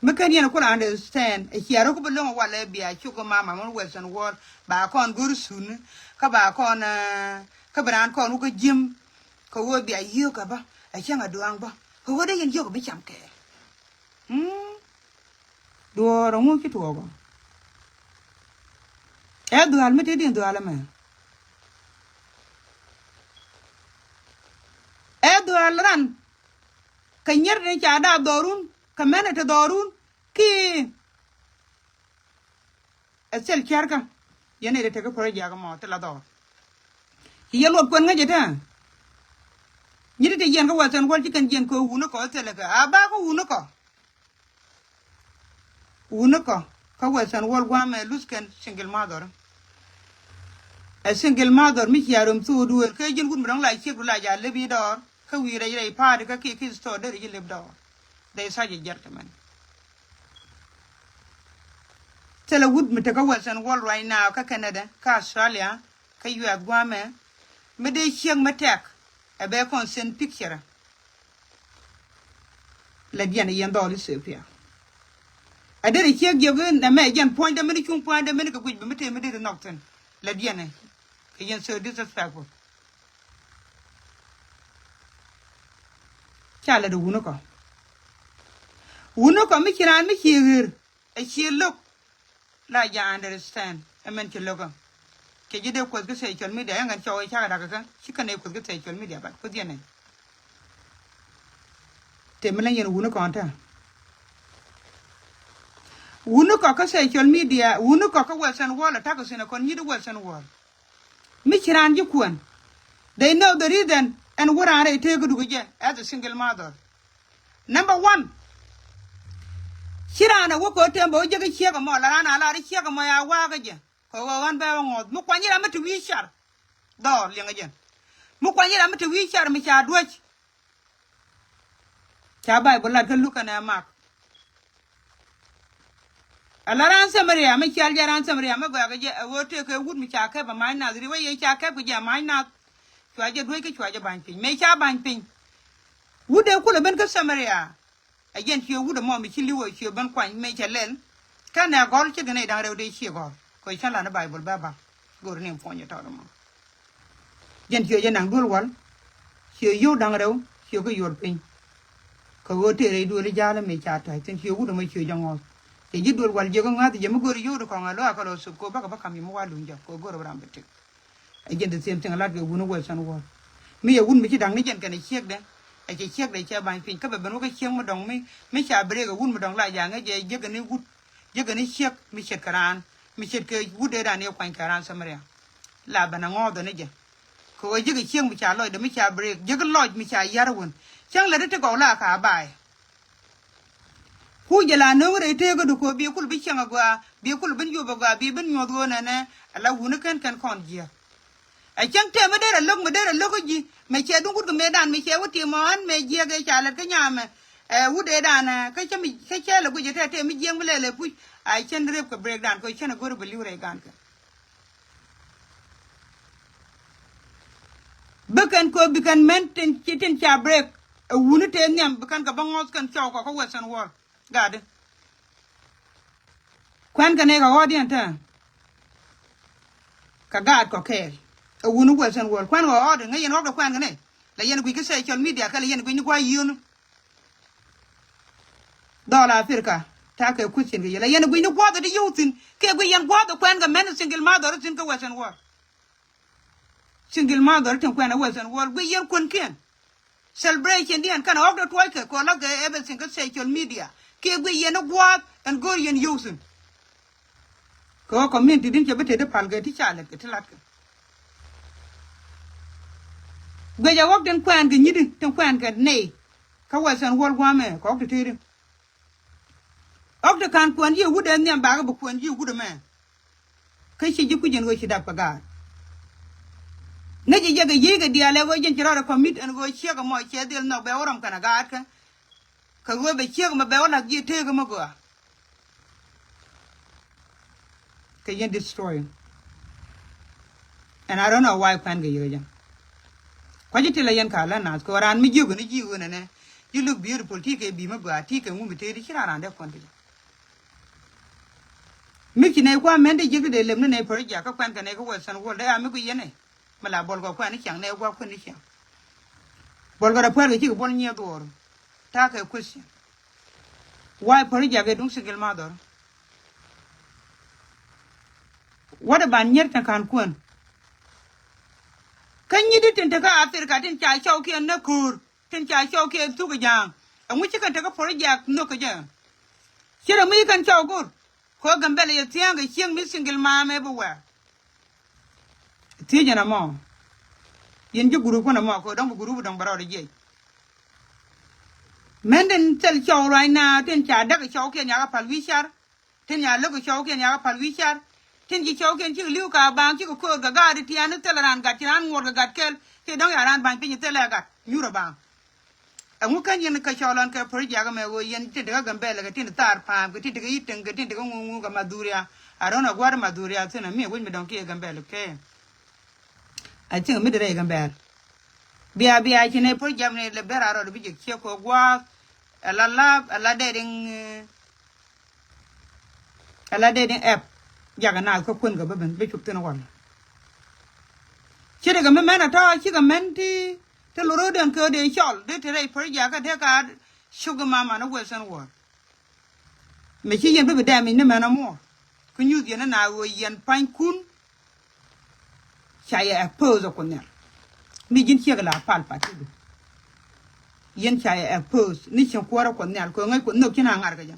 Mi kɛn yɛn a kulɛ understand ɛ cia rɔ ku bi lo̱ŋ a walɛ bia cuk kä mama mɔn Western world ba kɔn go̱r sun kä ba kɔn kä bi raan kɔn wä kä ji̱m. Kä wä bia yio̱k kä bä ɛ cäŋ a duaŋ bä kä wä dee yɛn yio̱k bi cam kɛɛl. Duɔɔr ɛŋu ci tuɔɔk ɔ? Ɛ dhuaal mi te di̱n dhuaal ɛmɛ. Ɛ dhuaal ran kɛ nyier ni ca daap dhɔrun kɛ mɛn ɛ te dhɔrun ki ɛ thil cärkä. Yɛn ɛ te tek kä project mɔ ti la dhɔr. Ci yɛ luɔp kuɛn ŋäcɛ te. Nyi ti te yɛn kä Western world ci kɛn yɛn kɛ wuni kɔ thilɛ kɛ a ba kä wuni kɔ. Wuni kɔ kä Western world guam ɛ luth kɛn single mother. Ɛ single mother mi cia rom thuu duëël kä ji̱n wut mi dɔ̱ŋ la ciek du la ja lep yi dɔɔr kä wi̱i̱ rɛc rɛc pa̱a̱t kä kiɛ ki̱th thɔɔr deri ji̱ lep dɔɔr. They such a gentleman. Thilɛ wut mi te kä Western world right now kä Canada kä Australia kä yuɛth guamɛ mi dee ciek mi tɛk ɛ bɛ kɔn send picture. Lɛ diɛn yɛn dhɔl Ethiopia. A derɛ ciek jiök in ɛmɛ jɛn puɔ̱nydɛ mini cuŋ puɔ̱nydɛ mini kɛ guic bi mi tëë mi deri nhɔk thin. Lɛ diɛn kɛ yɛn so disrespectful. Ca lɛ di wuni kɔ. Wuni kɔ mi ci raan mi ci ɣer ɛ ci lo̱k. La ja understand ɛmɛn ci lo̱kä. Kɛ ji̱ dee kuoth kä social media ɛŋɛn cɔw ɛ cakɛ dakä kä ci kɛn ɛ kuoth kä social media bat kuoth yɛn ɛ. Tëë mi la yɛn wuni kɔn tɛ. Wuni kɔ kä social media wuni kɔ kä Western world attack sin ɛ kɔn nyi̱t Western world. Mi ci raan ji̱ kuɛn. They know the reason ɛn wä raan rɛy tëëk kä dukɛ jɛ as a single mother. Number one. Ci raan ɛ wä kɛ wä tëë bɛ wä jek i̱ ciek ɛmɔ la raan a lar i̱ ciek ɛmɔ ya wa̱a̱ kä jɛ. Kɛ wä ɣän bɛ wä ŋɔth mi kuany i̱ ram mi te wi̱i̱ car. Dhɔɔl liɛŋɛ jɛn. Mi kuany i̱ ram mi te wi̱i̱ car mi ca duäc. Ca Baibol lat kä Luk kɛnɛ Mak. Ala raan Samaria mi cial jɛ raan Samaria mi gɔɛk jɛ ɛ ɣöö tëëkɛ wut mi ca kɛp ɛ ma̱a̱c nath ri wä yɛ ca kɛp kɛ jɛ ɛ ma̱a̱c nath. Cua jɛ duec kä cua jɛ ba̱ny piny mëë ca ba̱ny piny. Wut dee kulɛ ben kä Samaria. Ɛ jɛn ciö wut ɛmɔ mi ci li̱w ɛ ciö ben kuany mëë cɛ lɛl. Kɛn ɛ gɔl ce̱tkɛ nɛy da̱ŋ rɛw dee ciɛ gɔl. Kɛ cä la ni Baibol bɛ ba̱k. Go̱r ni puɔ̱ny ɛ tɔt ɛmɔ. Jɛn ciɛ jɛ naŋ duel wal. Ciɛ yio̱w da̱ŋ rɛw ciɛ kä yuɔr piny. Kɛ ɣöö tëë rɛy duel i̱ ja̱a̱l mi ca tɔ̱a̱c thi̱n ciɛ wut ɛmɔ ciɛ jɛ ŋɔ̱ɔ̱th. Cɛ ji̱ duel wal jiɛ kä ŋa̱th jɛ mi go̱r yio̱w di kɔŋ ɛ lo̱ a kɛ lɔ thop kɛ ɣöö bakɛ bä ka̱m yɛ mi wa luny jɔk kɛ ɣöö go̱r ɛ bi ram bɛ tëk. Ɛ jɛn the same thing lat kɛ wun ɛ Western world. Mi yɛ wun mi ci da̱ŋ ni jɛn kɛn ɛ ciekdɛ. Ɛ cɛ ciekdɛ cɛ ba̱ny piny kä bɛ ben wä kä ciek mi dɔ̱ŋ mi, mi ca break ɛ wun mi dɔ̱ŋ la ja̱ ŋäc jɛ jiäk ni wut. Jiäk ni ciek mi ce̱tkɛ raan. Mi ce̱tkɛ wut dee raan yɛ kuany kɛ raan Samaria. La ben ɛ ŋɔ̱ɔ̱th ɛ ni jɛ. Kɛ ɣöö jiäk ɛ ciek mi ca lɔcdɛ mi ca break. Jiäk lɔc mi ca ya̱r ɛ wun. Cäŋ lät ti gɔw la ka ba̱a̱y. Ku jɛ la no̱o̱ŋ rɛy teekädu kɛ ɣöö bi kul bi cieŋ agɔaa, bi kul bi nyuɔth agɔaa, bi bi nyuɔth ɣöö nɛnɛ, ala wuni kɛn kɛn kɔn jiääk. Ɛ cäŋ tëë mi derɛ lo̱k, mi derɛ lo̱k kä ji̱, mɛ cɛ duŋ kut kɛ mëëdan, mi cɛ wä tim ɔ ɣän mɛ jiääk ëë ca lät kä nyamɛ, ɛ wut ëëdan, ɛ kä cä mi, kä cɛ lɛ guic ɛ tɛtɛ mi jiääk mi lɛl ɛ puc, a cɛn rep kɛ breakdan kɛ cɛn ɛ go̱r ɛ bɛ li̱w rɛy gankɛ. Bi kɛn kɛ ɣöö bi kɛn mɛn tin ci tin ca break. Ɛ wuni tëë nhiam bi kɛn kɛ bä ŋɔth kɛn cɔw kɔ kä Western world. Gaatdi. Kuɛn kɛ nɛy kɛ ɣɔɔdiɛn tɛn. Kɛ gaat kɔ kɛɛl. Ɛ wuni Western world. Kuɛn kɛ ɣɔɔdiɛn ŋäc yɛn ɣɔk dɛ kuɛn kɛ nɛy. La yɛn guic kä sexual media kɛ la yɛn guic ni gua̱a̱c yiönu. Dhɔl Africa. Ta̱a̱ kɛ question kɛ yɛ. La yɛn guic ni gua̱a̱th ɛ ti yio̱w thi̱n. Kɛ guic yɛn gua̱a̱th ɛ kuɛn kɛ mɛn single mother thi̱n kä Western world. Single mother tin kuɛn ɛ Western world guic yɛn kuänkiɛn. Celebration diɛn kɛn ɣɔk dee tuɔckɛ kɛ ɣɔk la̱thkɛ everything kä social media. Kiɛ guic yɛn ɛ gua̱a̱th ɛn go̱o̱r yɛn yio̱w thi̱n. Kɛ ɣɔk community din cɛ bi tëë di pal kɛ ti ca lɛt kɛ ti latkɛ. Guic ɛ ɣɔk tin kuɛn kɛ nyiti tin kuɛn kɛ nɛy. Kä Western world gua̱a̱mɛ kɛ ɣɔk ti tëëdi. Ɣɔk ti ka̱n kuɛn ji̱ wut ɛ nhiam bakɛ bi kuɛn ji̱ wut ɛmɛ. Kä ci ji̱ kui̱c ɛn ɣöö ci dap kɛ gaat. Ŋäc ji̱ jɛ kɛ yiëë kɛ diaal ɛ ɣöö ji̱n ci rɔɔdɛ commit ɛn ɣöö ciek ɛmɔ ciɛ dhil nhɔk bɛ wä rɔm kɛn ɛ gaat kä. Kɛ ɣöö bɛ ciek ɛmɔ bɛ wä la̱th ji̱ tëëk ɛmɔ gɔaa. Kɛ yɛn destroy. And I don't know why kuɛn kɛ yio̱w jɛ. Kua̱c ti la yɛn ka la nath kɛ raan mi jiök ni ji̱ ɣöö nɛnɛ. You look beautiful ti kɛ bi̱i̱ mi gɔaa ti kɛ ŋu mi tëëdi ci raan raan dee kuɔn kɛ jɛ. Mi ci nɛy kua̱r mɛn dee jiäk ti dee lem ni nɛy project kä kuɛn kɛ nɛy kä Western world dee a mi guic yɛn nɛy. Mi la buɔl kɔ kuɛn ni ciaŋ nɛy kua̱r kuɛn ni ciaŋ. Buɔl kɔ rɛ puɛl kɛ cikɛ buɔl nyiɛ dhuɔɔr. Ta̱a̱ kɛ question. Why project ɛ duŋ single mother? What about nyier tin ka̱n kuɛn? Kä nyit di tin te kä Africa tin ca cɔwkiɛn nä köör. Tin ca cɔwkiɛn thuk ɛ ja̱a̱ŋ. Ɛŋu ci kɛn te kä project nhök kɛ jɛ? Ci rɛ mi kɛn cɔw go̱r. Kɛ ɣöö Gambɛl yɛ thia̱a̱ŋ kɛ cieŋ mi single mom everywhere. Thiec ɛn ɛmɔ. Yɛn ji̱ group kɔn ɛmɔ kɛ ɣöö dɔ̱ŋ bi group dɔ̱ŋ bɛ rɔɔdɛ jiɛc. Mɛn tin thil cɔw ruacna tin ca däk cɔwkiɛn yakä pal wi̱i̱ car. Tin ya lo̱k cɔwkiɛn yakä pal wi̱i̱ car. Tin ci cɔwkiɛn cikɛ li̱w ka baaŋ cikɛ köör kɛ gaat tiɛɛn ni thil raan gat ci raan ŋuɔt kɛ gat kɛl. Ci dɔ̱ŋ ya raan ba̱ny piny thilɛ gat nyurɛ baaŋ. Ɛŋu kän yɛn kɛ cɔl ɔn kɛ project mɛ ɣöö yɛn tin tekä Gambɛl kɛ tin thar pa̱a̱m kɛ tin tekä Iteŋ kɛ tin tekä ŋuŋu kɛ Madhuria. A rɔ̱n a gua̱r Madhuria thi̱n a mi wec mi dɔ̱ŋ kiɛ Gambɛl kɛ. I think mi derɛ Gambɛl. Bia bia ci nɛ project ni lɛ ber a rɔɔd bi jek ciɛ kɛ gua̱a̱th. Ɛ la lap ɛ la dɛɛt in, ɛ la dɛɛt in app. Jakɛ naath kä kuën kɛ bä ben bi cop thin wal. Ci dee kɛ mi mɛn a tɔ̱ cikɛ mɛn ti ti lorot den kɛ dee cɔl dee te rɛy project kä dee ka cuk ma man a Western world. Mɛ ci yɛn bi bi dɛm i̱ ni mɛn amɔ. Kä nyuth yɛn ni na ɣöö yɛn pa̱nykun. Ca yɛ expose ɛ Kuoth Nhial. Mi ji̱n ciek la pal pa ti du. Yɛn ca yɛ expose ni cieŋ kuäärä Kuoth Nhial kɛ ŋäc Kuoth nhök ci na ŋa̱r kɛ jɛ.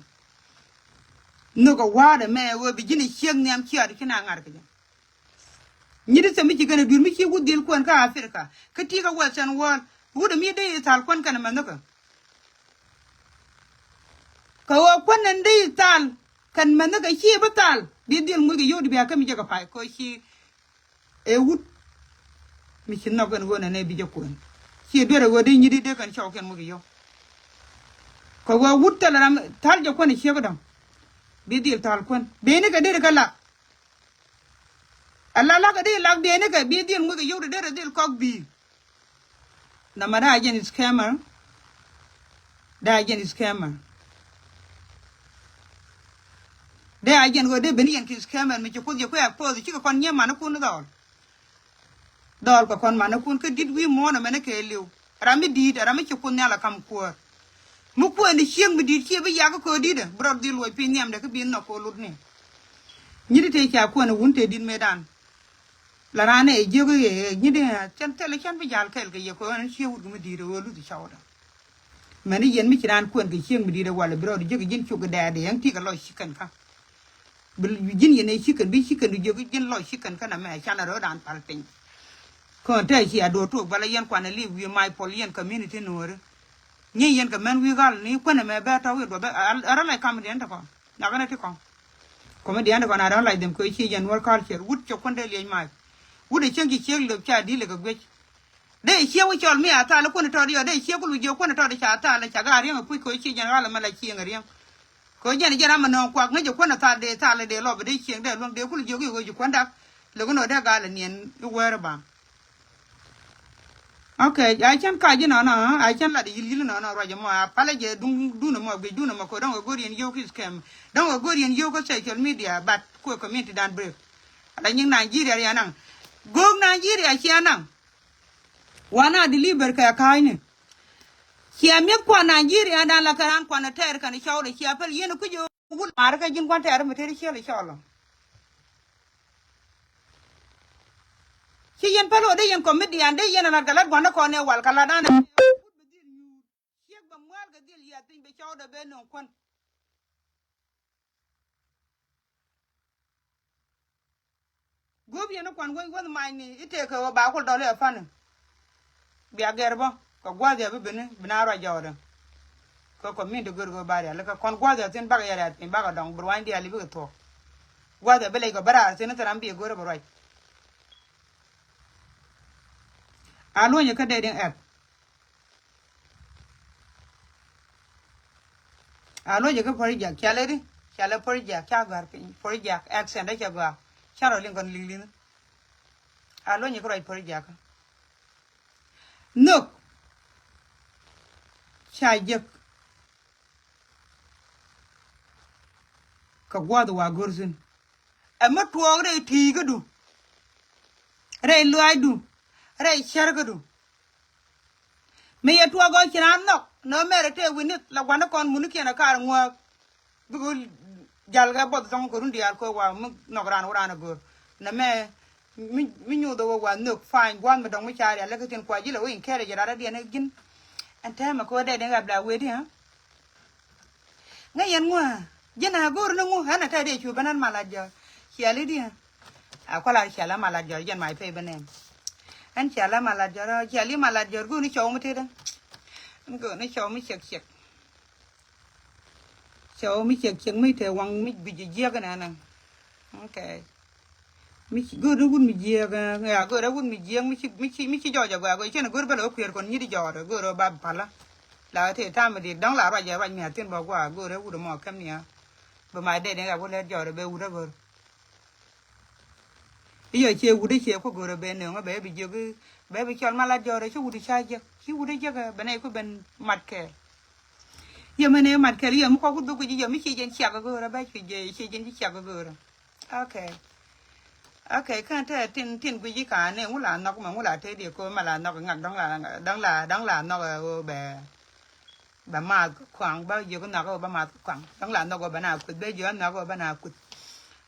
Nhök ɛ wa̱a̱dɛ mɛ ɣöö bi ji̱n i̱ ciek nhiam ciaat ci na ŋa̱r kɛ jɛ. Nyit i̱ thɛm mi ci kɛn ɛ dui̱r mi ci wut dhil kuɛn kä Africa kä ti kä Western world. Wut ɛ mi dee i̱ thal kuɛn kɛn ɛ mɛ nhökä. Kɛ ɣöö kuän ɛn dee i̱ thal kɛn mɛ nhökä ci bi thal bi dhil ŋuc kɛ yio̱w di bia kä mi jɛ kɛ pay kɛ ɣöö ci ɛ wut. Mi ci nhɔk kɛn ɣöö nɛn ɛ bi jɛ kuɛn ci duer ɛ ɣöö dee nyit i̱ dee kɛn cɔw kɛn ŋuc kɛ yio̱w. Kɛ ɣöö wut thal ram thal jɛ kuän ɛ ciek dɔ̱ŋ. Bi dhil thal kuän beni kɛ dee ri kä lak. Ala lak di lak biɛni kɛ bi dhil ŋuik yuk di derɛ dhil kɔk bi. Nama da jɛn scammer. Da jɛn scammer. Dee a jɛn ɣöö dee ben yɛn kɛ scammer mi ci Kuoth yɛ kuɛ a poth cikɛ kɔn nyɛ manikun dhɔl. Dhɔl kɛ kɔn manikun kä dit wi̱i̱ muɔ̱ɔ̱n ɛmɛn kɛ li̱w. Ram mi di̱i̱t ram mi ci Kuoth Nhial a kam kuäär. Mi kuɛn di cieŋ mi di̱i̱t ciɛ bi yak kä köö di̱t ɛ bi rɔɔd dhil luɔc piny nhiamdɛ kä bi nhɔk kɛ ɣöö lut ni. Nyi di tëë ca kuɛn ɛ wun tëë di̱t mëëdan. La raan ɛ jiök i̱ ɛ nyi di cɛn thilɛ cɛn bi ja̱l kɛɛl kɛ yɛ kɛ ɣän cië wut kɛ mi di̱i̱t ɛ ɣöö luth cɔwdä. Mɛn i̱ yɛn mi ci raan kuɛn kɛ cieŋ mi di̱i̱t ɛ walɛ bi rɔɔd jiäk ji̱n cuk kɛ dɛɛt ɛ ɛŋ ti kɛ lɔc ci kɛn kä. Bi ji̱n yɛn ɛ ci kɛn bi ci kɛn du jiäk ji̱n lɔc ci kɛn kä nɛ mɛ canɛ rɔɔd raan pal piny. Kɔn tɛ ci a duɔt tuɔk bä la yɛn kuanɛ li̱i̱ wi̱i̱ mac puɔl yɛn community nuɔ̱ɔ̱ri. Nyi yɛn kɛ mɛn wi̱i̱ ɣal ni kuɛn ɛmɛ bɛ tɔ̱ wi̱i̱ duɔth ɛ rɔ lac kam diɛn tɛ kɔn. Nak ni ti kɔn. Comedian kɔn, I don't like them kɛ ci jɛn wor culture. Wut cɛ kuändɛ liec mac. Wut ɛ cieŋ ci ciek lop ca di̱l kɛ guic. Dee ciek wä cɔl mi a thal kuändɛ tɔt yɔ dee ciek ku lu jiök kuändɛ tɔt ca thal ca gaa riɛŋ ɛ puc kɛ ci jɛn ɣal ɛmɛ la cieŋ ɛ riɛŋ. Kɛ jɛn jɛn ram ɛ nɔŋ kuak ŋäc ɛ kuändɛ thal dee thal dee lɔp dee cieŋ dee luäŋ dee ku lu jiök i̱ ɣöö ci kuändɛ. Lek inɔ dee gal ɛ niɛn i̱ wɛɛr ɛ baŋ. Ok, a cɛn kac inɔnɔ, a cɛn lat yil yil inɔnɔ ruac ɛmɔ a palɛ jɛ duŋ dun ɛmɔ guic dun ɛmɔ kɛ dɔŋ ɛ go̱r yɛn yio̱w ki scam. Dɔŋ ɛ go̱r yɛn yio̱w kä social media but kuɛ community dan break. Ala nyiŋ Nigeria rian naŋ. Go̱o̱k Nigeria cia naŋ. Wan a deliver kɛ ka̱a̱cni. Cia mi̱eth kuan Nigeria dan la kɛ raan kuan ɛ tɛɛr kɛn cɔwdɛ cia päl yɛn ɛ kui̱c ɛ wul ma̱a̱r kä ji̱n kuan tɛɛr mi tëër ciel ɛ cɔl ɔ. Ci yɛn päl ɣöö dee yɛn comedian dee yɛn ɛ lat kɛ lat gua̱n ni kɔn ɛ wal kɛ lat an ɛ wut bi dhil nyuur. Ciek bɛ muɛɛl kɛ dhil yiath piny bɛ cɔwdɛ bɛ nöŋ kuän. Guöp yɛn ni kuan wec wäth macni i̱ tëëkɛ ɣöö ba kul dɔl i̱ ɛ pani. Bia gɛr bä kɛ gua̱a̱th yɛ bi bini bi na ruac jɔɔdɛ. Kɛ kɔmin ti gör kɛ ba rial kɛ kɔn gua̱a̱th yɛ thi̱n bakɛ yɛ rial piny bakɛ dɔŋ bi ruany diaal i̱ bikɛ thuɔ̱k. Gua̱a̱th yɛ bi lec kɛ bä raar thi̱n i̱ thil ram bi yɛ gör i̱ bɛ ruac. A luɔ̱nyɛ kä dating app. A luɔ̱nyɛ kä project ca lɛ di ca lɛ project ca gɔ̱a̱r piny project accent cɛ gɔ̱a̱r. Ca rɔ liŋ kɔn liŋ liŋ. A luɔ̱nyɛ kä ruac project. Nhök ca jek. Kɛ gua̱th wa go̱r thi̱n. Ɛ mi tuɔɔk rɛy ti̱i̱kädu. Rɛy luaacdu. Rɛy cärkädu. Mi yɛ tuɔɔk ɔ ci raan nhɔk nɔ mɛrɛ tëë wi̱nith la gua̱n ni kɔn munikiɛn ɛ kaar ŋuääk. Bikɛ jal kɛ buɔth thɔŋ kɛ run diaal kɛ wa mi nhɔk raan wä raan ɛ go̱r. Nɛ mɛ mi nyuuth ɛ wä wa nhök fine gua̱n mi dɔŋ mi ca̱a̱r ya lɛ kä thi̱n kua ji̱ lɛ wä encourage rat radiɛn ɛ ji̱n. Ɛn tɛmɛ kɛ wä dɛɛdɛn ɛ bla wee di ɣä. Ŋäc yɛn ŋuä ji̱n a go̱o̱r ni ŋu ɣän a tɛt i̱ cu ben ɣän malat jɔr. Ciɛl i̱ diɛ. A kualat ciɛl a malat jɔr jɛn my favorite name. Ɣän ciɛl a malat jɔr ciɛl i̱ malat jɔr go̱o̱r ni cɔw mi tetdä. Ɣän go̱o̱r ni cɔw mi ciɛk ciɛk. Cɔw mi ciɛk ciɛk mi te waŋ mi guic ji̱ jiäk inɛnɛ. Okay. Mi ci, go̱o̱rɛ wut mi jiääk, ya go̱o̱rɛ wut mi jiääk mi ci, mi ci, mi ci jɔɔc a gɔaa go̱o̱rɛ cɛn go̱o̱rɛ bä lɛ wä kuiɛr kɔn nyit jɔɔrɛ go̱o̱rɛ ba palä. La te tam mi dit dɔ̱ŋ la ruac ruac mi a thin bä gɔaa go̱o̱rɛ wut mɔ kɛm nia. Bä ma dee dee ya wä lɛt jɔɔrɛ bɛ wut a go̱o̱r. I̱ yɔ ciɛ wut a ciɛ ku go̱o̱rɛ bɛ nöŋä bɛ bi jiök bɛ bi cɔl ma la jɔɔrɛ ci wut ca jiäk ci wut a jiäk bɛ nɛy ku ben mat kɛɛl. Yɛ mɛn ɛ mat kɛl yɛ mi kɔk ku dhuk ji̱ yɛ mi ci jɛn ciak go̱o̱rä bɛ ci jɛ ci jɛn ci ciak go̱o̱rä. Okay. Okay, kɛn te tin tin guic i̱ ka̱n ni ŋu la nhɔk mɛ ŋu la te diɛ ko mɛ la nhɔk ŋak dɔ̱ŋ la dɔ̱ŋ la dɔ̱ŋ la nhɔk ɛ ɣöö bɛ bɛ math kɛ kuaŋ bä jiök nhɔk ɛ ɣöö bä math kɛ kuaŋ dɔ̱ŋ la nhɔk ɛ ɣöö bɛ na kueth bɛ jiök nhɔk ɛ ɣöö bɛ na kueth.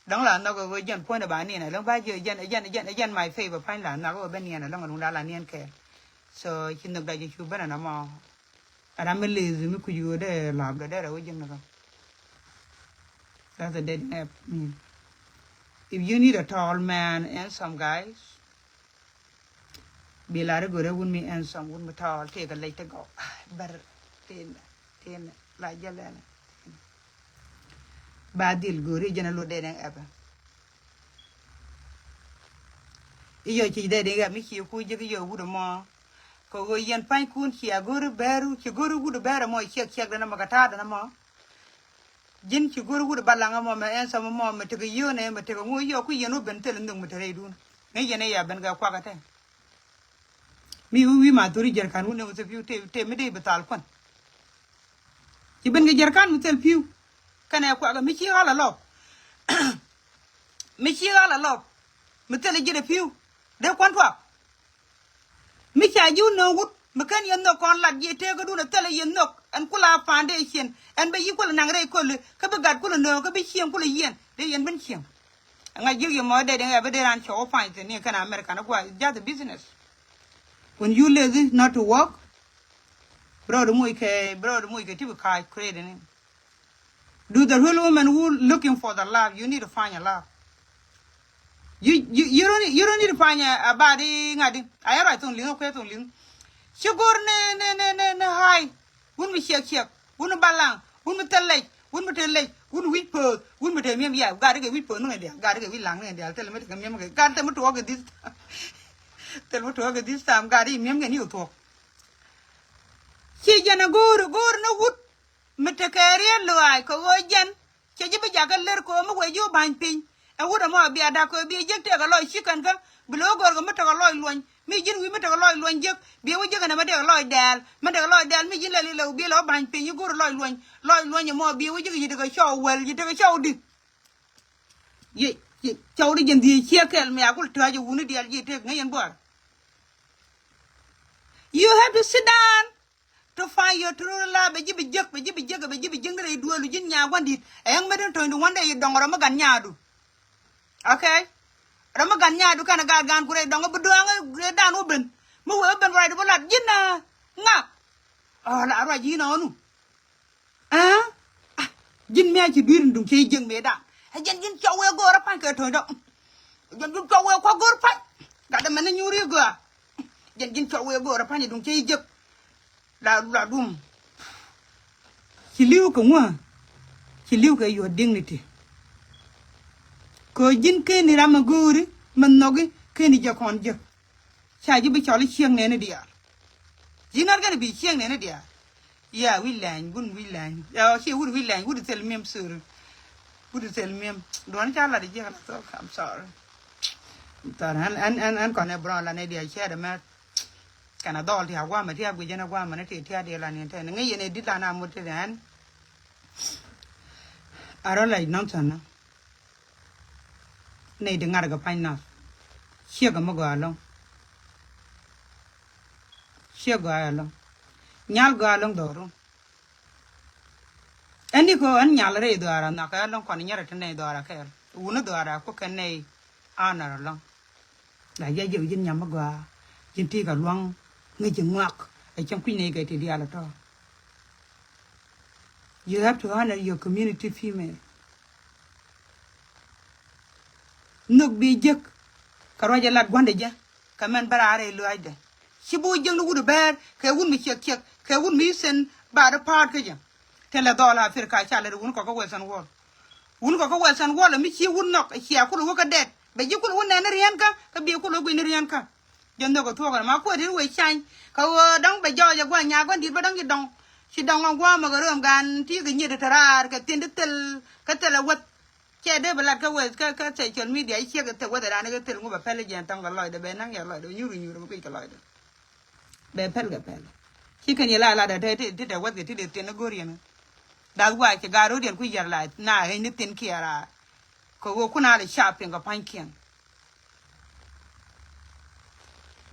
Dɔ̱ŋ la nhɔk ɛ ɣöö jɛn puɔ̱nydɛ ba niɛn ɛlɔ̱ŋ ba jiök jɛn jɛn jɛn jɛn my favor pa̱ny la nhɔk ɛ ɣöö bɛ niɛn ɛlɔ̱ŋ ɛlɔ̱ŋ da la niɛn kɛɛl. So ci nhök da ji̱ cu ben ɛn ɛmɔ. Ram mi lazy mi kuc ɣöö dee lap dɔ dee rɛ wä ji̱n ni kä. That's a dating app. Mm. If you need a tall man, handsome guys, bi lar i̱ go̱rɛ wun mi handsome, wun mi tall, tëëkɛ lec ti gɔw. Bär tin tin la jɛ lɛnɛ. Ba dhil go̱ri jɛn a lot dating app. I̱ yɔ ci dating app mi ci ku ji̱ ki yɔ wut ɛmɔ. Kɛ ɣöö yɛn pa̱nykun cia go̱ri bɛɛru ci go̱ri wut bɛɛr ɛmɔ ciɛk ciɛk dɛn ɛmɔ kɛ ta̱a̱ dɛn ɛmɔ. Ji̱n ci go̱ri wut balaŋ ɛmɔ mɛ ɛn thɔm ɛmɔ mɛ tekɛ yio̱o̱nɛ mɛ tekɛ ŋu yɔ ku yɛn wä ben thil nhök mɛ te rɛydun. Ŋäc yɛn ɛ ya ben kɛ kuak ɛ tɛ. Mi wi̱i̱ wi̱i̱ ma thori jɛrkan wun ɛ wä thil pi̱w te te mi dee bi thal kuän. Ci ben kɛ jɛrkan mi thil pi̱w. Kɛnɛ kuak ɛ mi ci ɣal ɛ lɔ. Mi ci ɣal a lɔp mi thilɛ ji̱ dee pi̱w dee kuan tuak. Mi ca ji̱ wun nööŋ wut mi ken yɛ nhök kɔn lat ji̱ tëëkädun a thilɛ yɛ nhök ɛn kula foundation ɛn bɛ yi kula naŋ rɛy köli kä bi gat kula nööŋ kä bi cieŋ kula yiɛn dee yɛn ben cieŋ. Ŋa̱c ji̱k yɛ mɔ dee dee ŋɛ bi dee ran cɔw pany thi̱n ni kɛn America ni gua just a business. When you lazy not to work, bro, the moy kɛ bro, the moy kɛ ti bi ka̱a̱c create ni. Do the real woman who looking for the love, you need to find a love. You you you don't you don't need to find a, a body ŋa̱di. A yɛ ruac thoŋ liŋ a kuɛ thoŋ liŋ. Ci go̱r ni ni ni ni ni hai. Wun mi ciɛk ciɛk, wun mi balaŋ, wun mi thil lec, wun mi te lec, wun mi wi̱c pööth, wun mi te mi̱em ya. Gat kɛ wi̱c pööth ni ŋɛ diaal, gat kɛ wi̱c laŋ ni ŋɛ diaal, thil mi te kɛ mi̱em kɛ gat thil mi tuɔɔk kɛ this time. Thil mi tuɔɔk kɛ this time gat i̱ mi̱em kɛ ni wä thuɔɔk. Ci jɛn a go̱o̱r go̱o̱r ni wut. Mi tekɛ riet luaac kɛ ɣöö jɛn cɛ ji̱ bi jakä ler kɛ ɣöö mi wee ji̱ wä ba̱ny piny. Ɛ wut ɛmɔ a bia da̱k kɛ ɣöö bia jiäk tëëkɛ lɔc ci kɛn kä bi lo̱o̱ gɔ̱rkɛ mi tekɛ lɔc luɔny. Mi ji̱n wi̱i̱ mi tekɛ lɔc luɔny jiäk bia wä jiäk ɛn ɛmɛ tëëkɛ lɔc dɛɛl. Mi tekɛ lɔc dɛɛl mi ji̱n lɛ li̱l lɛ wä biɛ lɛ wä ba̱ny piny i̱ go̱r lɔc luɔny. Lɔc luɔny ɛmɔ bia wä jiäk yi̱ tekɛ cɔw wäl yi̱ tekɛ cɔw di̱. Yi̱ yi̱ cɔw di̱ jɛn dhiec ciɛ kɛl mi a kul tääc ɛ wuni diaal ji̱ tëëk ŋäc ɛn buar. You have to sit down to find your true love. Bɛ ji̱ bi jiäk bɛ ji̱ bi jiäk bɛ ji̱ bi jiäk ni rɛy duëël ji̱n nyaa gua̱n di̱t. Ɛŋ met in töny di wän dee yi dɔŋ rɔ mi gan nyaadu. Okay. Rɔ mi gan nyaadu kɛn a gaat gan ku rɛy dɔŋ bi duäŋ rɛy dan wä ben. Mi wee wä ben ruacdu bi lat ji̱n a ŋa. Ɔ la ruac ji̱n ɔnu. Aa ji̱n mi a ci dui̱r in duŋ cɛ ji̱ jiäk mëëdan. Ɛ jɛn ji̱n cɔw wee go̱o̱r a pa̱ny kɛ töny dɔŋ. Jɛn ji̱n cɔw wee kua̱ go̱o̱r pa̱ny. Gat dee mɛn ni nyuuri göa. Jɛn ji̱n cɔw wee go̱o̱r a pa̱ny duŋ cɛ ji̱ jiäk. La la dum. Ci li̱w kɛ ŋuä. Ci li̱w kɛ your dignity. Kɛ ji̱n keni ram a go̱o̱ri mɛ nhɔki keni jɛ kɔn jek. Ca ji̱ bi cɔl i̱ cieŋ nɛni diaal. Ji̱ nar kɛn bi cieŋ nɛni diaal. Ya wi̱c lɛny wun wi̱c lɛny ya cie wut wi̱c lɛny wut thil mi̱em suri. Wut thil mi̱em duɔn ca lat i̱ jiɛk la thok. I'm sorry. Thar ɛn ɛn ɛn kɔn ɛ brɔn la nɛ diaal ciɛ dɛ mɛth. Kɛn a dhɔl ti a guamɛ ti a guic jɛn a guamɛ ni ti ti a diɛ la ni tɛn ŋäc yɛn ɛ dit la na mut ti dɛ ɛn. A rɔ lɛc nɔŋ tɔn na. Nɛy ti ŋa̱rkɛ pa̱ny nath. Ciek ɛmɛ gɔaa ɛlɔ̱ŋ. Ciek gɔaa ɛlɔ̱ŋ. Nyal gɔaa ɛlɔ̱ŋ dhɔru. Ɛn ni kɛ ɣöö ɛn nyal rɛy dhɔaara nhɔakɛ ɛlɔ̱ŋ kɔn nyɛrɛ ti nɛy dhɔaara kɛɛl wuni dhɔaara ku kɛ nɛy. Honor ɛlɔ̱ŋ. La jɛ jiɛk ji̱n nyam mi gɔaa ji̱n ti kɛ luaŋ ŋäc ji̱ ŋuak. Ɛ cäŋ kui̱ nɛy kɛ ti diaal ɛ tɔ̱. You have to honor your community female. Nhök bi jiäk kɛ ruac ɛ lat gua̱ndɛ jɛ kɛ mɛn bä raar ɛ luaacdɛ. Ci bi wä jiäk ni wut ɛ bɛɛr kɛ wut mi ciɛk ciɛk kɛ wut mi sen ba dee pa̱a̱t kä jɛ. Tɛlɛ dhɔl Africa ca lɛ wun kɔk kä Western world. Wun kɔk kä Western world mi ci wun nhɔk ɛ cia kulɛ wä kä dɛt bɛ ji̱ kulɛ wä nɛn ni riɛnkä kä bi kulɛ wä guic ni riɛnkä. Jɛ nhök ɛ thuɔ̱k ɛn ma kuɛ tit wec cany kɛ ɣöö dɔ̱ŋ bɛ jɔɔc ɛ gua̱n nyaak gua̱n di̱t bä dɔ̱ŋ ci dɔ̱ŋ. Ci dɔ̱ŋ ɣɔ̱ŋ gua̱a̱m ɛ kɛ röm gan ti kɛ nyiet ɛ te raar kɛ thi̱n ti thil kä thil ɛ wäth. Cɛ dee bɛ lat kä weth kä kä social media ci ciek ɛ thil wäth ɛ raan ɛ kɛ thil ŋu bɛ pɛl i̱ jɛn thɔ̱ŋ kɛ lɔcdɛ bɛ na̱ŋ yɛ lɔcdɛ bɛ nyuur kɛ nyuur bɛ kuic kɛ lɔcdɛ. Bɛ pɛl kɛ pɛl ci kɛn yɛ la latdɛ te ti te wäth kɛ ti dee thi̱n ɛ go̱r yɛn. That's why ci gaat ro̱diɛn ku yɛr la na ɣäc ni thi̱n kiɛ raar. Kɛ ɣöö kun a lɛ sharp piŋ kɛ pa̱nykiɛn.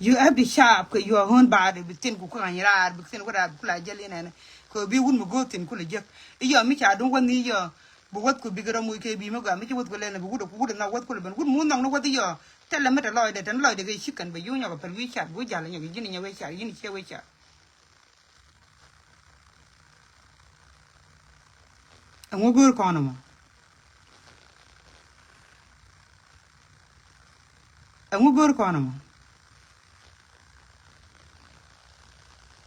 You have to sharp kɛ your own body bi thin ku kä ŋany raar bi thin ku raar bi ku la jäl in ɛn. Kɛ bi wut mi go̱o̱r thin ku la jek i̱ yɔ mi ca duŋ wä ni yɔ. Bi wäth ku bikɛ rɔ muc kɛ bi mi gɔaa mi ci wäth ku lɛl ni bi wut ku wut nhɔk wäth ku la ben wut mu nhɔk ni wäth i̱ yɔ. Thilɛ mi te lɔcdɛ tɛn lɔcdɛ kɛ ci kɛn bɛ yuŋ nyɔk kɛ pɛl wi̱i̱ cat bi wä jal nyɔk ji̱n inyɛ wee cat yin ciɛ wee cat. Ɛŋu go̱o̱r kɔn ɛmɔ? Ɛŋu go̱o̱r kɔn ɛmɔ?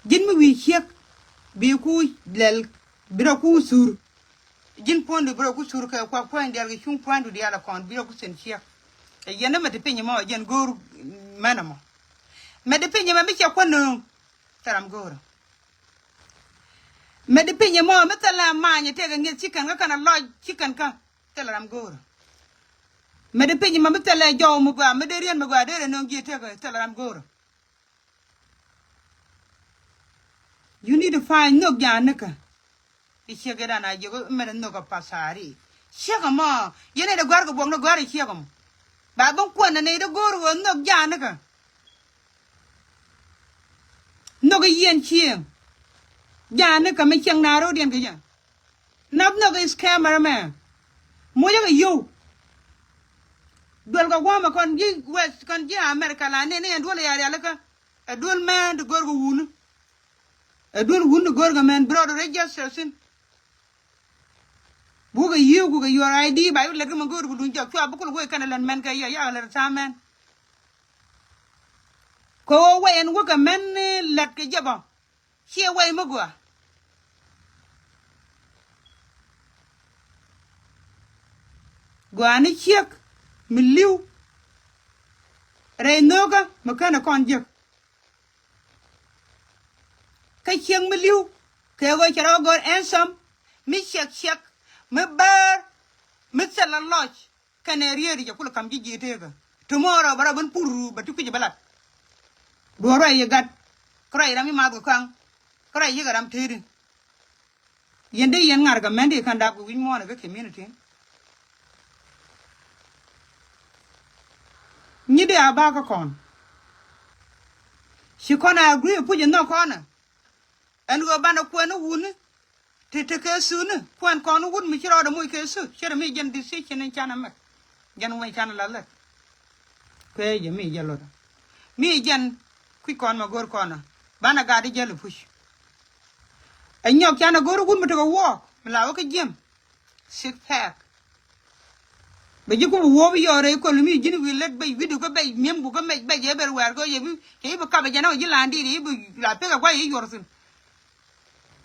Ji̱n mi wi̱i̱ ciek bi ku lɛl bi rɔ ku sur. Ji̱n puɔ̱ndu bi rɔ ku sur kɛ kuak puɔ̱ny diaal kɛ cuŋ puɔ̱nydu diaal ɛ kɔn bi rɔ ku thi̱n ciek. Ɛ yɛn ɛmɛ ti piny ɛmɔ ɛ jɛn go̱o̱r mɛn ɛmɔ. Mɛ ti piny ɛmɛ mi cɛ kuän nööŋ. Thil ram go̱o̱rä. Mɛ di piny ɛmɔ mi thilɛ many tëëkɛ ŋi̱eth ci kɛn kä kɛn a lɔc ci kɛn kä. Thil ram go̱o̱rä. Mɛ di piny ɛmɔ mi thilɛ jɔw mi gɔaa mi dee riɛn mi gɔaa dee rɛ nöŋ ji̱ tëëkɛ thil ram go̱o̱rä. You need to find nhök ja̱a̱n nikä. I̱ ciek i̱ dan a jiök i̱ mɛn nhök a pathari. Ciek ɛmɔ yɛn nɛy dee gɔ̱a̱r kɛ buɔk ni gɔ̱a̱r i̱ ciek ɛmɔ. Ba ben kuɛn ni nɛy dee go̱o̱r ɣöö nhök ja̱a̱n ni kɛ. Nhök i̱ yieen cieŋ. Ja̱a̱n ni kɛ mi ciɛŋ na ro̱o̱diɛn kɛ jɛ. Nath nhök i̱ scammer mɛ. Mucä kɛ yio̱w. Duel kɛ gua̱a̱mɛ kɔn ji̱ West kɔn ji̱ America la nɛn ni ɛn duel i̱ ya rialikä. Ɛ duel mɛn ti go̱o̱r kɛ wuni. Ɛ duel wuni ti go̱o̱r kɛ mɛn bi rɔɔd register thi̱n. Bukɛ yiëë kukɛ your I D ba yuk lɛt kä mɛ go̱o̱r ku duny jɔk cua bikul wee kɛn ɛ lɛt mɛn kɛ yɛ yak lɛt tha̱a̱ŋ mɛn. Kɛ ɣöö wee ɛn wäkɛ mɛn lɛt kɛ jɛ bä. Ciɛ wee mi gɔaa. Gɔaa ni ciek mi li̱w. Rɛy nhökä mi känɛ kɔn jek. Kä ciek mi li̱w kɛ ɣöö cɛ rɔ gɔ̱r ɛn thɔm mi ciɛk ciɛk mi bäär mi thil a lɔc. Kɛnɛ riet i̱ cɛ kulɛ ka̱m ji̱ ji̱ teekä. Tomorrow bɛ rɔ ben pur bɛ ti kui̱c bɛ lat. Duɔ̱ɔ̱r ruac yɛ gat. Kä ruac yɛ ram i̱ math kɛ ka̱ŋ. Kä ruac yɛ kɛ ram teeri. Yɛn dee yɛn ŋa̱r kɛ mɛn dee ka̱n dap kɛ wi̱c muɔ̱ɔ̱n ɛ kä community. Nyi dee a bakä kɔn. Ci kɔn a agree puc in nhɔk kɔn ɛ. Ɛn ɣöö banɛ kuɛn ni wuni. Ti ti kɛ thuni kuɛn kɔn wut mi ci rɔɔdɛ moc kɛ thu cɛ rɛ mi jɛn decision in canɛ mɛk. Jɛn wec canɛ la lɛt. Kuɛ jɛ mi jɛ lotdä mi jɛn kui̱c kɔn ma go̱o̱r kɔn ɛ banɛ gat i̱ jäl i̱ puc. Ɛ nyɔk canɛ go̱o̱r wut mi tekɛ wuɔɔk mi la wä kä ji̱em. Six pack. Bɛ ji̱ kum wuɔp yɔɔr rɛy kol mi ji̱n wi̱i̱ lät bɛc wi̱du kä bɛc mi̱em ku kä mɛc bɛc ɛ bɛr wɛɛr kɛ yɛ bi cɛ i̱ bi kap ɛ jɛn ɛ ji̱ la̱a̱n di̱i̱t i̱ bi la pek ɛ gua̱c i̱ yuɔr thi̱n.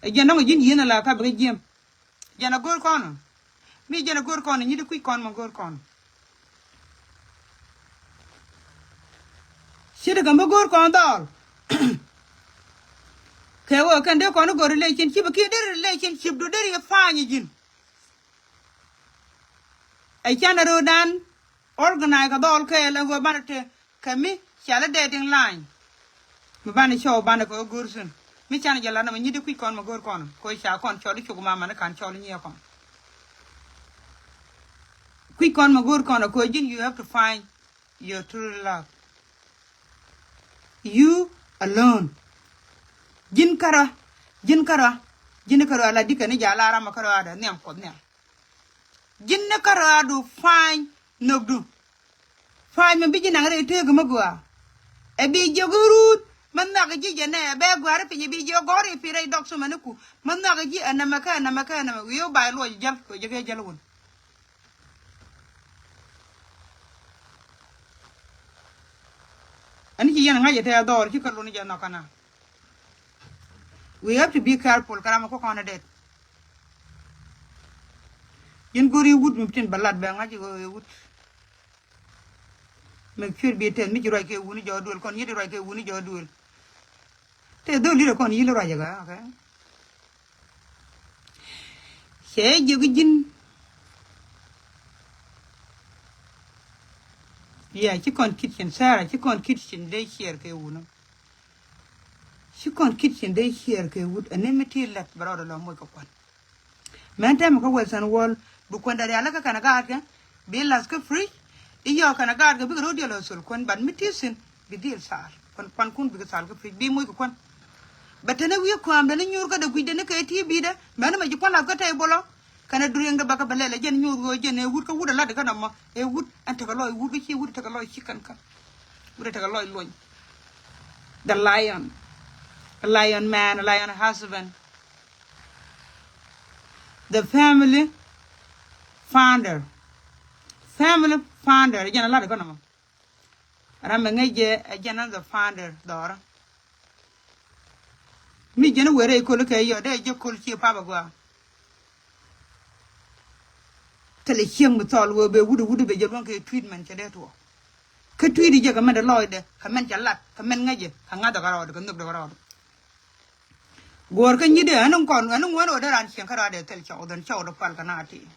Ɛ jɛn ɛ ji̱n yieen ɛ la kap ɛ kä ji̱em. Jɛn ɛ go̱o̱r kɔn ɔ. Mi jɛn ɛ go̱o̱r kɔn ɔ nyi di kui̱c kɔn mɛ go̱o̱r kɔn ɔ. Ce̱tkɛ mi go̱o̱r kɔn dhɔl. Kɛ ɣöö kɛn dee kɔn i̱ go̱o̱r relationship kiɛ dee relationship du dee riɛ pa̱a̱ny i̱ ji̱n. Ɛ canɛ ro̱o̱dan organize kɛ dhɔl kɛɛl ɛn ɣöö banɛ te kɛ mi cali dating line. Mi banɛ cɔw banɛ kɛ ɣöö go̱o̱r thi̱n mi canɛ jɛ lat nɔmɔ nyi di kui̱c kɔn mɛ go̱o̱r kɔn kɛ ɣöö ca kɔn cɔl i̱ cuk mamani ka̱n cɔl i̱ nyiɛ kɔn. Kui̱c kɔn mɛ go̱o̱r kɔn ɛ kɛ ɣöö ji̱n you have to find your true love. You alone. Ji̱n kärɔa, ji̱n kärɔa, ji̱n kärɔa la dikɛ ni ja̱ la ramɔ kärɔa dɛ nhiam kuɔth nhial. Ji̱n ni kärɔa du pa̱a̱ny nhökdu. Pa̱a̱ny mi bi ji̱ naŋ rɛy tëëk mi gɔaa. Ɛ bi jiök i̱ ruut mi nhɔak ji̱ jɛ nɛ ɛ bɛ gua̱a̱ri piny ɛ bi jiök gɔ̱r i̱ pi̱ rɛy dɔk thumɛ ni ku mi nhɔak ji̱ ɛ nɛmɛ kä ɛ nɛmɛ kä ɛ nɛmɛ wi̱i̱ wä ba̱a̱ luɔc jäl kɛ jɛ kɛ jäl wun. Ani ci yɛn ŋa̱c ɛ tɛɛ dhɔr ci kɛ lun jɛ nhɔk kɛna. We have to be careful kɛ ram ɛ kuɔkɔn ɛ det. Ji̱n go̱ri wut mi tin bɛ lat bɛ ŋa̱c ɛ wut. Make sure bi tɛth mi ci ruac kɛ wuni jɔɔ duël kɔn yi̱t ruac kɛ wuni jɔɔ duël. Tɛ dholi rɛ kɔn yi̱l ruac ɛ kä, okay. Cɛ jiök ji̱n. Yeah, ci kɔn kitchen Sarah, ci kɔn kitchen dee share kɛ wunä. Ci kɔn kitchen dee share kɛ wut ɛn ni mi ti lɛt bɛ rɔɔdɛ lɔ moc kɛ kuan. Mɛn tɛmɛ kä Western world bi kuan dɛ rialikä kɛnɛ gaatkɛ bi lath kä fridge. I̱ yɔɔk kɛnɛ gaatkɛ bikɛ ro̱o̱diɛn lɔ thol kuan but mi ti thi̱n bi dhil thal kuan kuankun bikɛ thal kä fridge bi moc kɛ kuan. Bɛ teni wi̱i̱ kɔaamdɛ ni nyuur kädɛ gui̱cdɛ ni kɛ ti bi̱i̱dɛ mɛn mɛ ji̱ kuan lath kä tɛy bolɔ. Kɛnɛ during dɛ bäkä bɛ lɛl ɛ jɛn nyuur ɣöö jɛn ɛ wut kä wut ɛ lat kä nɔmɔ ɛ wut ɛn tekɛ lɔc wut kä ci wut ɛ tekɛ lɔc ci kɛn kä. Wut ɛ tekɛ lɔc luɔny. The lion, a lion man, a lion husband. The family founder. Family founder ɛ jɛn ɛ lat kä nɔmɔ. Ram mi ŋäc jɛ ɛ jɛn ɛ the founder dhɔrä. Mi jɛn ɛ wërɛ iköl kɛ yɔ dee jɛ köl ci pap ɛ gɔaa. Thilɛ cieŋ mi thɔɔl wee bɛ wut wut bɛ jɛ luɔ̱ŋ kɛ treatment cɛ dee tuɔɔk. Kä treat jɛ kɛ mɛn dee lɔcdɛ kɛ mɛn cɛ lat kɛ mɛn ŋäcɛ kɛ ŋa̱th dɔkɛ rɔɔdɛ kɛ nhök dɔkɛ rɔɔdɛ. Guɔ̱ɔ̱r kä nyi̱t dee ɛn kɔn ɛn ŋuɛn ɣöö dee raan cieŋ kä rɔɔdɛ thil cɔw dhän cɔw dee pual kɛ na ti.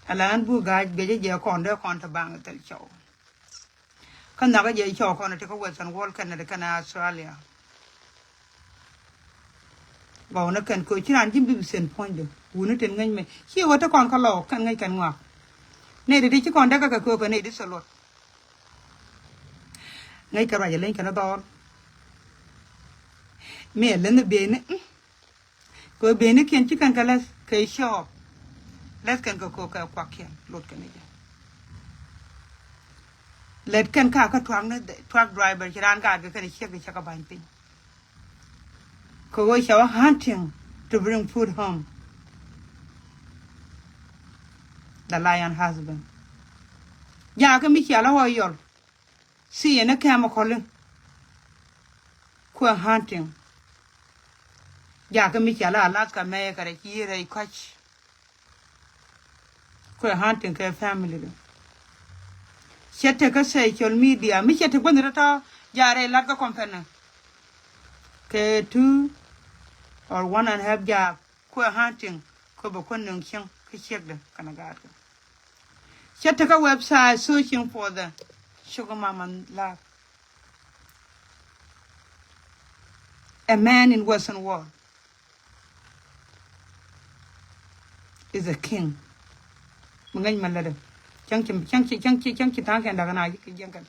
Ala ɛn bu ga̱a̱c guiɛcä jɛ kɔn dee kɔn te baŋ thil cɔw. Kä nhɔakä jɛ cɔw kɔn ti kä Western world kɛn ti kɛn Australia. Gɔw ni kɛn köö ci raan ji̱ bi bi thi̱n puɔ̱nydɛ. Wuni tin ŋäc mɛ ci wä te kɔn kä lɔɔk kɛn ŋäc kɛn ŋɔak. Nɛy ti ti ci kɔn däkä kɛ köök kɛ nɛy ti thil luɔt. Ŋäc kɛ ruac ɛ leny kɛn dhɔɔl. Mi ɛ leny bieyni. Kɛ bieyni kiɛn ci kɛn kɛ lɛth kɛ shop. Lɛth kɛn kɛ köök kɛ kuak kiɛn luɔt kɛn jɛ. Lɛt kɛn ka kä truck ni truck driver ci raan gaat kɛ kɛn ciek kɛ cɛ kɛ ba̱ny piny. Kɛ ɣöö cɛ wä hunting to bring food home. The lion husband. Jakä mi ciɛ lä wä yɔl. Si yɛn ni kɛm kɔli. Kuɛ hunting. Jakä mi ciɛ lä Alaska mɛ kɛ rɛ ci rɛ kɔc. Kuɛ hunting kɛ family dɛ. Cɛ tekɛ social media mi cɛ tek bäni rɛ tɔ jaarɛ lat kä company. Kɛ two or one and a half job kuɛ hunting kɛ bɛ kuɛ nöŋ cieŋ kä ciekdɛ kɛnɛ gaatkɛ. Cɛ tekɛ website searching for the sugar mama love. A man in Western world is a king. Mi ŋäc ma lätdä. Cäŋ ci, cäŋ ci, cäŋ ci, cäŋ ci tha̱a̱ŋ kɛn da̱k na ji̱ kɛ jiäŋ kɛn.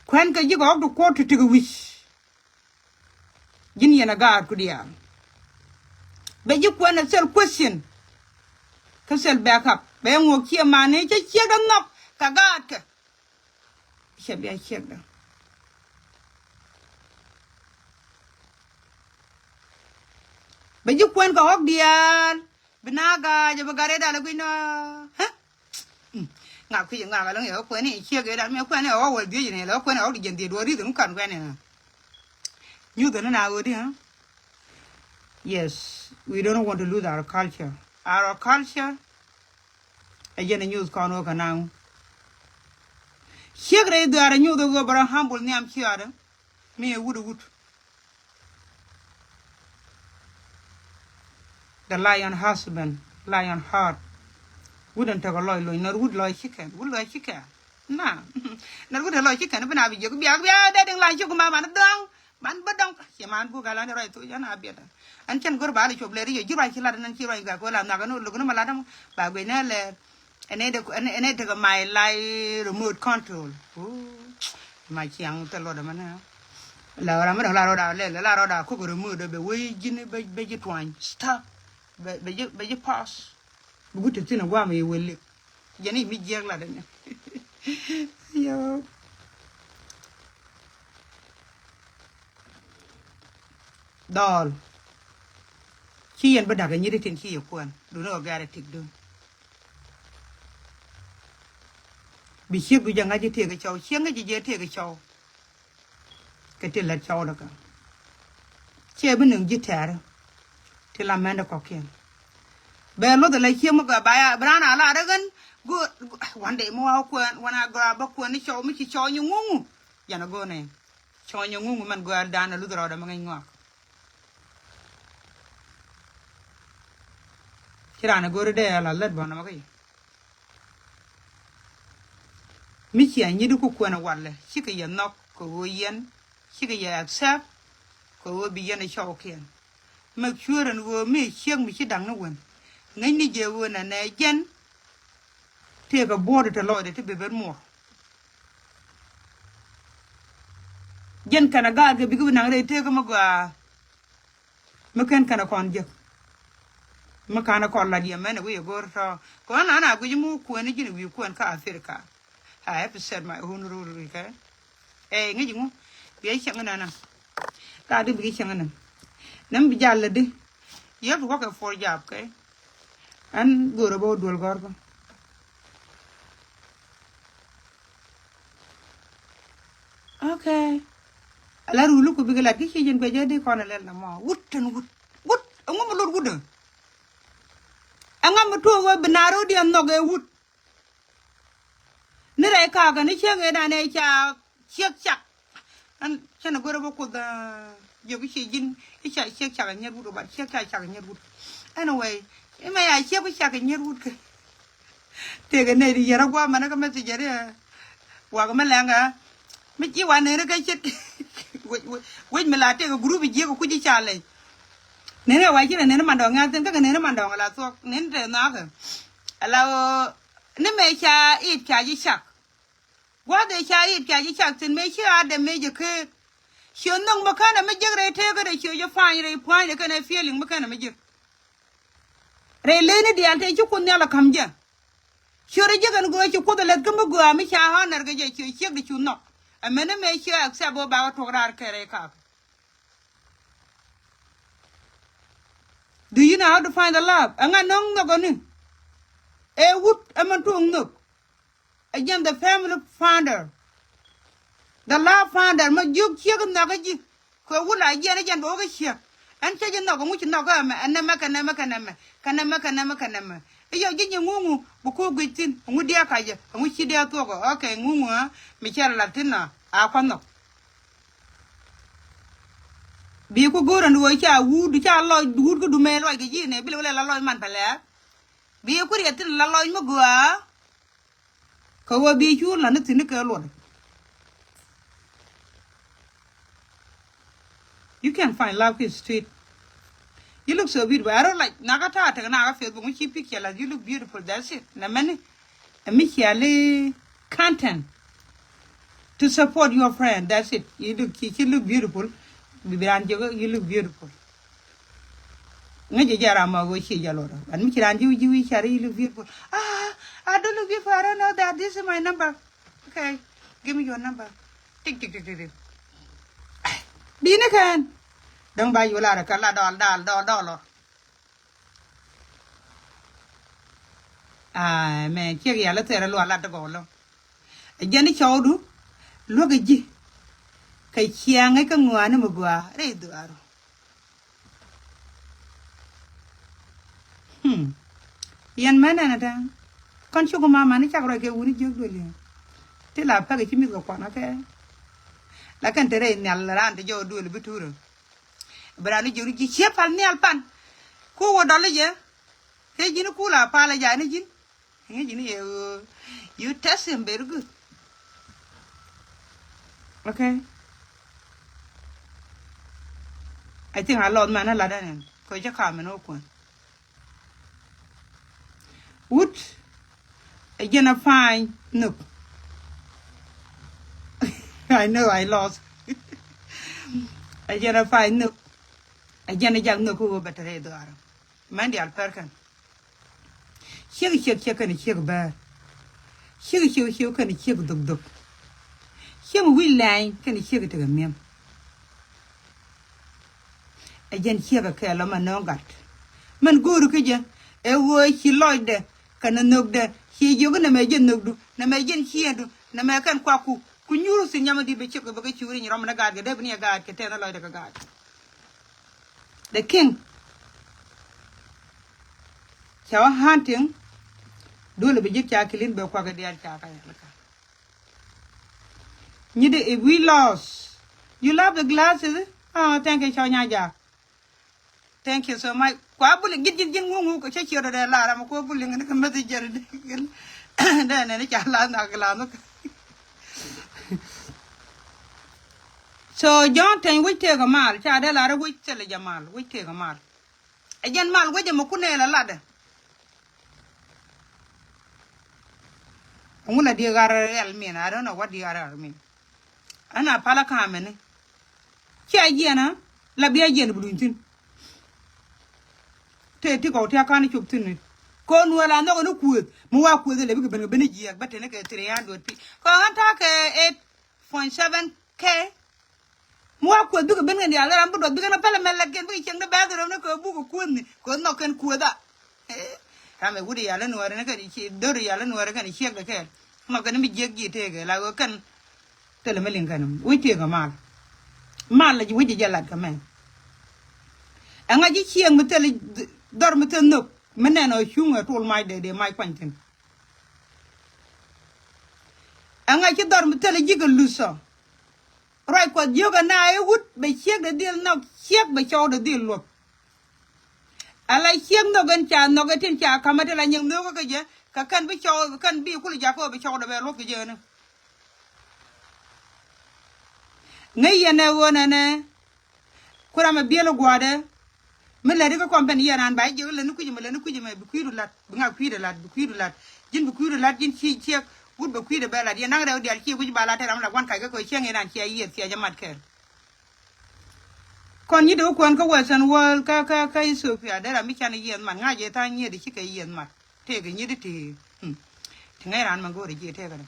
Kuɛn kɛ ji̱ kɛ ɣɔk ti kuɔt ti ti kɛ wi̱c. Ji̱n yɛn a gaat ku diaal. Bɛ ji̱ kuɛn a thil question. Kä thil backup bɛ ŋuɔk ciɛ mani cä ciek dä nhɔk kɛ gaatkɛ. Cɛ bia ciek dä. Bɛ ji̱ kuɛn kɛ ɣɔk diaal. Bi na ga̱a̱c a bi gat rɛy dal a guic nɔ. Hä? Ŋak kui̱c ŋak a läŋ yɛ ɣä kuɛn i̱ ciek yɛ dal mi kuɛn i̱ ɣä wä wä dhiec ni lɛ ɣä kuɛn i̱ ɣä di jɛn dhiec duɔ̱ɔ̱r ri̱th in kan kuɛn i̱. Nyuth in na ɣöö di, hä? Yes, we don't want to lose our culture. Our culture. Ɛ jɛn a nyuth kɔn wä kɛ naŋ. Ciek rɛy dhuaar a nyuth a ɣöö bä rɔ humble nhiam ciaarä. Mi ɛ wut a wut. The lion husband, lion heart. Wut in tekɛ lɔc lony, nɔr wut lɔc cikɛn, wut lɔc cikɛn. Na, nɔr wut in lɔc cikɛn, bi na bi jiök, bia, bia, dee diŋ la cuk ma, man dɔŋ, man bä dɔŋ. Ci man buk a lan rɔy thuc, an a biɛt. An cɛn go̱r ba la cop lɛ ri yɛ, ji̱ ruac ci lat, an ci ruac gak wä la nhak, an luk ni ma lat, ba guic nɛ lɛ. Ɛn ɛ dek, ɛn ɛ dek my life remote control. Ooh, ma ciaŋ te lɔt ɛmɛ nɛ. La ram mi dɔŋ la rɔda lɛl, la rɔda kok remote bɛ wee ji̱n bɛ, bɛ ji̱ tuany. Stop. Bɛ, bɛ ji̱, bɛ ji̱ pause. Bi gut te thin a guam i̱ wee lik. Jɛn i̱ mi jiɛk lat ɛnɛ. Yo. Dhɔl. Ci yɛn bä da̱k ɛ nyit itin ci yɛ kuɛn. Duni ɔ gɛr ɛ tik dun. Bi ciek du jɛ ŋa̱c ji̱ tëëk cɔw, ciek ŋäc ji̱ jɛ tëëk cɔw. Kɛ ti lät cɔw dä kä. Ciɛ bi niŋ ji̱ tɛɛr. Ti la mɛn dä kɔkiɛn. Bɛ luɔth ala ciek mi gɔaa ba ya, bi raan a la dä ɣän. Gu, gu, one day mi wa kuɛn, wan a gɔaa ba kuɛn ni cɔw, mi ci cɔw nyi ŋuŋu. Jɛn a go̱o̱nɛ. Cɔny ɛ ŋuŋ mɛn gɔaa dan ɛ luth rɔɔdɛ mɛ ŋäc ŋɔak. Ci raan ɛ go̱o̱ri dee ɛ la lät bɔnɛ mɛ kä yɛ. Mi cia nyit ku kuɛn ɛ walɛ cikɛ yɛ nhɔk kɛ ɣöö yɛn cikɛ yɛ accept kɛ ɣöö bi yɛn ɛ cɔwkiɛn. Make sure ɛn ɣöö mi ciek mi ci da̱ŋ ni wen ŋäcni jɛ ɣöö nɛnɛ jɛn. Tëëkɛ buɔ̱ɔ̱dɛ te lɔcdɛ ti bi ben muɔr. Jɛn kɛn a gaat kɛ bikɛ bi naŋ rɛy tëëkä mi gɔaa. Mi kɛn kɛn a kɔn jek. Mi kan a kɔn lat yɛ mɛn a wi̱i̱ a go̱o̱r tɔ̱ kɔn an a guic mi wä kuɛn ji̱n a wi̱i̱ kuɛn kä Africa. I have to set my own rule, okay? Ɛ ŋäc ŋu bia cieŋ nɛnɛ. Ka di bia cieŋ nɛnɛ. Nɛm bi jal lɛ di. You have to work a four job, okay? Ɛn go̱o̱rä bä wä duel gɔ̱rkä. Okay. Ala ruli ku bikɛ lat ki ci jin guɛ jɛ di kɔn a lɛl na mɔ wut tɛn wut. Wut ɛŋu mi lot wut ɛ. Ɛŋa mi tuɔk wä bi naar wä di ɛn nhɔk ɛ wut. Ni rɛy kakä ni cieŋ ëë dan ëë ca ciek cak. Ɛn cɛn a go̱rɛ bä kuoth jiök i̱ cie ji̱n i̱ ca ciek cak a nyiet wut ɔ bat ciek ca cak a nyiet wut. Anyway, imɛ ya ciek i̱ cak a nyiet wut kɛ. Tëëkɛ nɛy di yɛr a gua̱a̱ mɛn kä messenger i̱ wak mi lɛŋ ɛ mi ci wa nɛy ri kɛ cit. Wec, wec, wec mi la tëëkɛ group i̱ jiek i̱ kuc i̱ ca lɛy. Neni a wac ci nɛ neni mandɔŋ ŋa̱th thin kä kɛ neni mandɔŋ ala thuɔk neni te nhɔakɛ. Ala ɣöö ni mëë ca i̱i̱t ca ji̱ cak. Gua̱th ëë ca i̱i̱t ca ji̱ cak thin mëë ci a dɛm mëë jɛ keek. Ciö nhök mi känɛ mi jek rɛy teekädɛ ciö jɛ pa̱ny rɛy pua̱nydɛ kɛnɛ feeling mi känɛ mi jek. Rɛy leyni diaal te ci Kuoth Nhial a ka̱m jɛ. Ciö rɛ jek ɛn göö ci Kuoth a lɛth kä mi göa mi ca honor kɛ jɛ ciö ciek di cu nhɔk. Ɛmɛni mëë ciö accept ɣöö bakɛ tuɔk raar kɛ rɛy kakä. Do you know how to find the love? Ɛŋa nöŋ nhök ɔni? Ɛ wut ɛmɛ tuɔŋ nhök. Ɛ jɛn the family founder. The love founder mɛ jiök ciek nhɔk ɛ ji̱. Kɛ wut la jiɛn ɛ jɛn bɛ wä kä ciek. Ɛn cä ji̱ nhɔk ɛŋu ci nhɔk kä ɛmɛ, ɛn nɛmɛ kɛ nɛmɛ kɛ nɛmɛ kɛ nɛmɛ kɛ nɛmɛ kɛ nɛmɛ. I̱ yɔ ji̱ nyi ŋuŋu bi ko̱o̱k guic thi̱n ɛŋu diɛɛ kac jɛ ɛŋu ci diɛɛ thuɔk ɛ. Okay ŋuŋu ɛ mi cɛ la lat thi̱n ɔ a kua̱ nhɔk. Bi ku go̱o̱r ɛn ɣöö ca wut ca lɔc wut kä dumɛ lɔc kɛ ji̱ nɛ bi lɛ wä lɛ la lɔc man pɛ lɛɛr. Bi ku riɛt thi̱n la lɔc mi gɔaa. Kɛ ɣöö bi cu la̱t ni thi̱n ni kɛ luɔt. You can find love in street. You look so beautiful. I don't like nakä ta̱a̱ tek nakä Facebook mi ci picture la you look beautiful, that's it. Nɛ mɛni. Ɛ mi ciali content to support your friend. That's it. You look, ci, ci look beautiful. Bi bi raan jiök you look beautiful. Ŋäc jɛ jɛ ram ma ɣöö ci jɛ luɔt. Ɛn mi ci raan ji̱ wi̱c ji̱ wi̱c cari you look beautiful. Ah, I don't look beautiful. I don't know that. This is my number. Okay. Give me your number. Tik tik tik tik tik. Dini kɛn. Däŋ ba yular kɛ la dɔl dal dɔl dɔl. Amen. Ciek yal ithɛr lual lat ti gɔw lɔ. Ɛ jɛn i̱ cɔwdu luäk ɛ ji̱. Kɛ ciaŋ i̱ kä ŋuani mi gɔaa rɛy dhuaaru. Hmm. Yɛn mɛn ɛn ɛ tɛŋ kɔn cuk ma mani cak ruac kɛ wuni jiök duël yɛn. Ti la pɛk i̱ ci mi̱th kɛ kuan ɛ kɛ. La kɛn te rɛy nhial raan ti jɔw duël bi tuurä. Bi raan ni jiök ni ji̱ cië pal nhial pan. Ku wä dɔl i̱ jɛ. Kɛ ji̱n ku la pal ɛ jay ni ji̱n. Ŋi̱c ni yɛ ɣöö you test him very good. Okay. I think a lɔth man a lat ɛn ɛn kɛ cä kam ɛn ɣä kuän. Wut ɛ jɛn a pa̱a̱ny nhök. I know I lost. Ɛ jɛn a pa̱a̱ny nhök. Ɛ jɛn a jak nhök kä ɣöö bɛ te rɛy dhɔaarä. Mɛn diaal pɛr kɛn. Ciek ciek ciek kɛn ciek bäär. Ciek ciek ciek kɛn ciek dhok dhok. Ciek wi̱c lɛny kɛn ciek tekɛ mi̱em. Ɛ jɛn ciek ɛ kɛɛl ɔ mɛ nööŋ gat. Mɛn go̱o̱ri kä jɛ ɛ ɣöö ci lɔcdɛ kɛn nhökdɛ ci jiök nɛmɛ jɛn nhökdu nɛmɛ jɛn ciëëŋdu nɛmɛ kɛn kuakku ku nyuur thi̱n nyamä di̱t bɛ ciek bɛ kɛ ciööri nyi rɔm ni gaat kɛ dee bi ni ɛ gaat kɛ tɛth ni lɔcdɛ kɛ gaat. The king. Ca wä hunting. Duɔl bi ji̱ ca kilin bɛ kuak diaal ca ka yal ka. Nyi di if we lost. You love the glasses? Oh, thank you, Cɔw Nya Jaak. Thank you so much. Kua buli git git git ŋuŋu kɛ cä ciöt dɛ la ram kua buli ŋini kɛ mɛthi jɛri dɛ. Dɛ nɛni ca la na gla nuk. So Jɔ̱ɔ̱n Teny wec tëëk ɛ mal ca dee lar wec thilɛ jɛ mal wec tëëk ɛ mal. Ɛ jɛn mal wec ɛmɛ kun nɛɛl ɛ latdɛ. Ɛŋu la diɛ ɣar rɛl min, I don't know what diɛ ɣar rɛl min. Ɛn a pal ɛ ka̱a̱mɛni. Cia jiɛn ɛ la bia jiɛn bi luny thi̱n. Tëë ti kɔw ti a ka̱n cop thi̱n ni. Kɔn wä la nhɔk ni kuëth mi wa kuëth ɛ lɛ bikɛ ben kɛ ben jiɛk bä teni kɛ three hundred pi kɔn ɣän ta̱a̱ kɛ eight point seven K. Mi wa kuëth bikɛ ben kɛn diaal ram bi duɔth bikɛn a pɛlɛ mɛ lɛt kɛn bikɛ cieŋ ni bɛth rɛm ni kɛ buk kɛ kuëth ni kɛ nhɔk kɛn kuëth a. Ram ɛ wut yal ni nuɔri ni kɛn ci dor yal ni nuɔri kɛn ciek de kɛn. Nhɔk kɛn mi jiek ji̱ tëëkɛ la ɣöö kɛn. Thilɛ mi liŋ kɛn wi̱c tëëkɛ mal. Mal la ji̱ wi̱c ji̱ jɛ lat kɛ mɛ. Ɛŋa ji̱ ciek mi thilɛ dhɔr mi thil nhök mi nɛn ɔ cuŋ ɛ tuɔl mac dee dee mac kuany thi̱n. Ɛŋa ci dhɔr mi thilɛ ji̱ kɛ luth ɔ. Ruac Kuɔth jiök ɛ na i̱ wut bɛ ciek dee dhil nhɔk ciek bɛ cɔw dee dhil luɔp. Ala ciek nhök ɛn ca nhɔk ɛ tin ca ka̱m ɛ ti la nyiŋ nhök kä jɛ kɛ kɛn bi cɔw kɛn bi kul jakä ɣöö bi cɔw dee bɛ luɔp kɛ jɛ ni. Ŋäc yɛn ɛ ɣöö nɛnɛ ku ram ɛ biɛl ɛ gua̱a̱dɛ. Mi lät ikä kɔn ben yɛ ran ba ijiɛk lät ni kui̱c mɛ, lät ni kui̱c mɛ, bi kui̱du lat, bi ŋa kui̱du lat, bi kui̱du lat. Ji̱n bi kui̱du lat, ji̱n ci ciek wut bɛ kui̱du bɛ lat. Yɛ naŋ rɛw diaal ci kui̱c ba lat tɛ ram la guan kac kä kɛ cieŋ in an cia yieth cia jɛ mat kɛɛl. Kɔn nyi dee wä kuɛn kä Western world kä, kä, kä Ethiopia dee ram mi can yieth mat ŋa̱c jɛ tha̱a̱ŋ nyieth ci kɛ yieth mat. Tëëkɛ nyieth ti. Hmm. Ti ŋäc ran mɛ go̱o̱rɛ jiɛ tëëkɛ dee.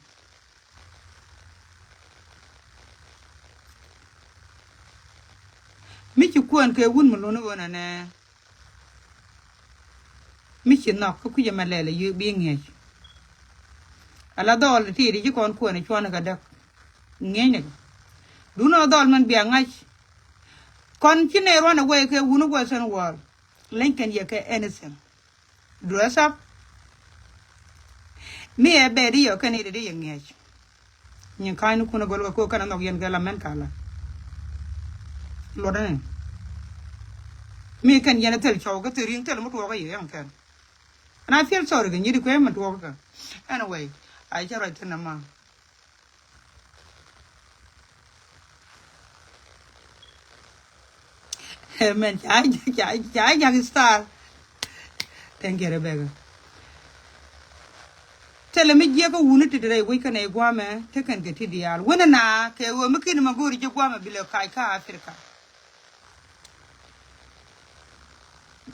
Mi ci kuɛn kɛ wun mi luni ɣöö nɛnɛ. Mi ci nhɔk kä kui̱c ɛmɛ lɛl ɛ bi ŋiɛc. Ala dhɔl ti ti ci kɔn kuɛn ɛ cuɔn ɛ kɛ däk. Ŋiɛc ni kɛ. Duundɛ dhɔl mɛn bia ŋa̱c. Kɔn ci nɛ ruan ɛ wee kɛ wun ɛ Western world. Leny kɛn yɛ kɛ anything. Dress up. Mi ɛ bɛ di yɔ kɛn i̱ di di yɛ ŋiɛc. Nyin ka̱ny ni kun ɛ gɔl kɛ ko kɛn ɛ nhɔk yɛn kɛ la mɛn ka la. Luɔt ɛn. Mi kɛn yɛn ɛ thil cɔw kɛ thil ri̱ŋ thil mi tuɔɔk ɛ yɛ yɛn kɛn. And I feel sorry kɛ nyi di kuɛ mi tuɔɔk kɛ. Anyway, a cɛ ruac thin ɛ ma. Amen. Ca, ca, ca jak star. Thank you, Rebecca. Tɛlɛ mi jiɛk kä wuni ti rɛy wec kɛnɛ guamɛ te kɛn kɛ ti diaal wini na kɛ ɣöö mi kin ma go̱o̱ri ji̱ guamɛ bilɛ kac kä Africa.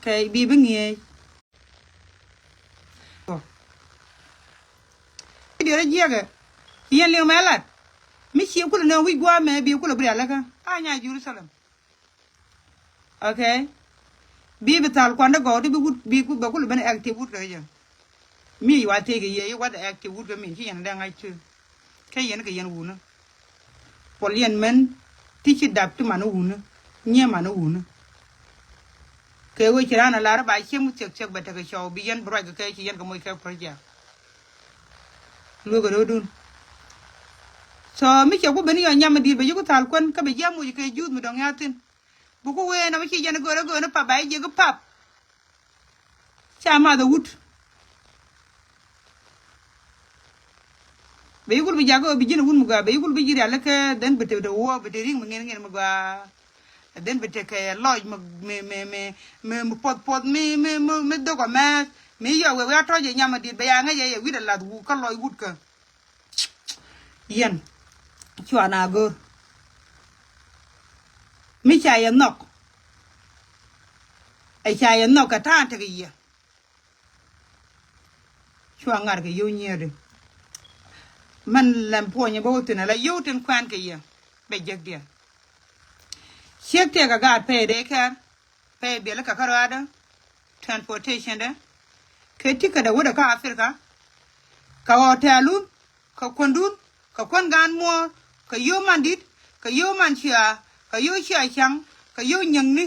Kɛ bi bi ŋiɛc. Diɛrɛ jiɛkɛ yɛn liŋ mɛ lat mi cie kulɛ nɛ wi̱c guamɛ bi kulɛ bi rialikä a nya Jerusalem. Okay. Bi bi thal kuandä gɔw ti bi wut bi bɛ kulɛ ben active wut kɛ jɛ. Mi wa tëëkɛ yɛ i̱ wat active wut kɛ min ci yɛn dee ŋa̱c tëë. Kɛ yɛn kɛ yɛn wunä. Puɔl yɛn mɛn ti ci dap ti man wunä. Nyiee man wunä. Kɛ ɣöö ci raan a lar ba cieŋ mi thiɛk thiɛk bɛ tekɛ cɔw bi yɛn bi ruac kɛ kɛ ci yɛn kɛ moc kɛ project. Lueek ɛ röödun. So mi cɛ ku ben yɔ nyam mi di̱i̱t bɛ ji̱ ku thal kuän kä bɛ ji̱ a moc kɛ juuth mi dɔ̱ŋ ya̱thin. Bi ku wee na mi ci yɛn göörä göörä pap ba ji̱ jiɛk pap. Ca math ɛ wut. Bɛ yikul bi jakä bi ji̱n wun mi gɔaa bɛ yikul bi ji̱ rialikä then bi te te wuɔ bi te ri̱ŋ mi ŋiɛn ŋiɛn mi gɔaa. Then bi te kɛ lɔc mi mi mi mi mi puɔth puɔth mi mi mi mi dhok ɔ mɛth mi yɔ wee wee a tɔc ɛ nyam a dit bɛ ya ŋäc ɛ yɛ wi̱t a lath wuk kä lɔc wut kä. Yɛn cua na go̱r mi ca yɛ nhɔk. Ɛ ca yɛ nhɔk kɛ ta̱a̱ tekɛ yɛ. Cua ŋa̱r kɛ yio̱w nyiëëri. Mɛn lɛm puɔ̱nyɛ bä wä thi̱n ala yio̱w tin kuɛn kɛ yɛ bɛ jek diɛn. Ciek tëëk a gaat pɛy dee kɛɛr pɛy biɛl kä kärɔaadä transportation dɛ kɛ ticket a wut a kä Africa. Kɛ hotel un kɛ kuändun kɛ kuän gaan muɔɔr kɛ yio̱w man di̱t kɛ yio̱w man cia kɛ yio̱w cia caŋ kɛ yio̱w nyiäŋni.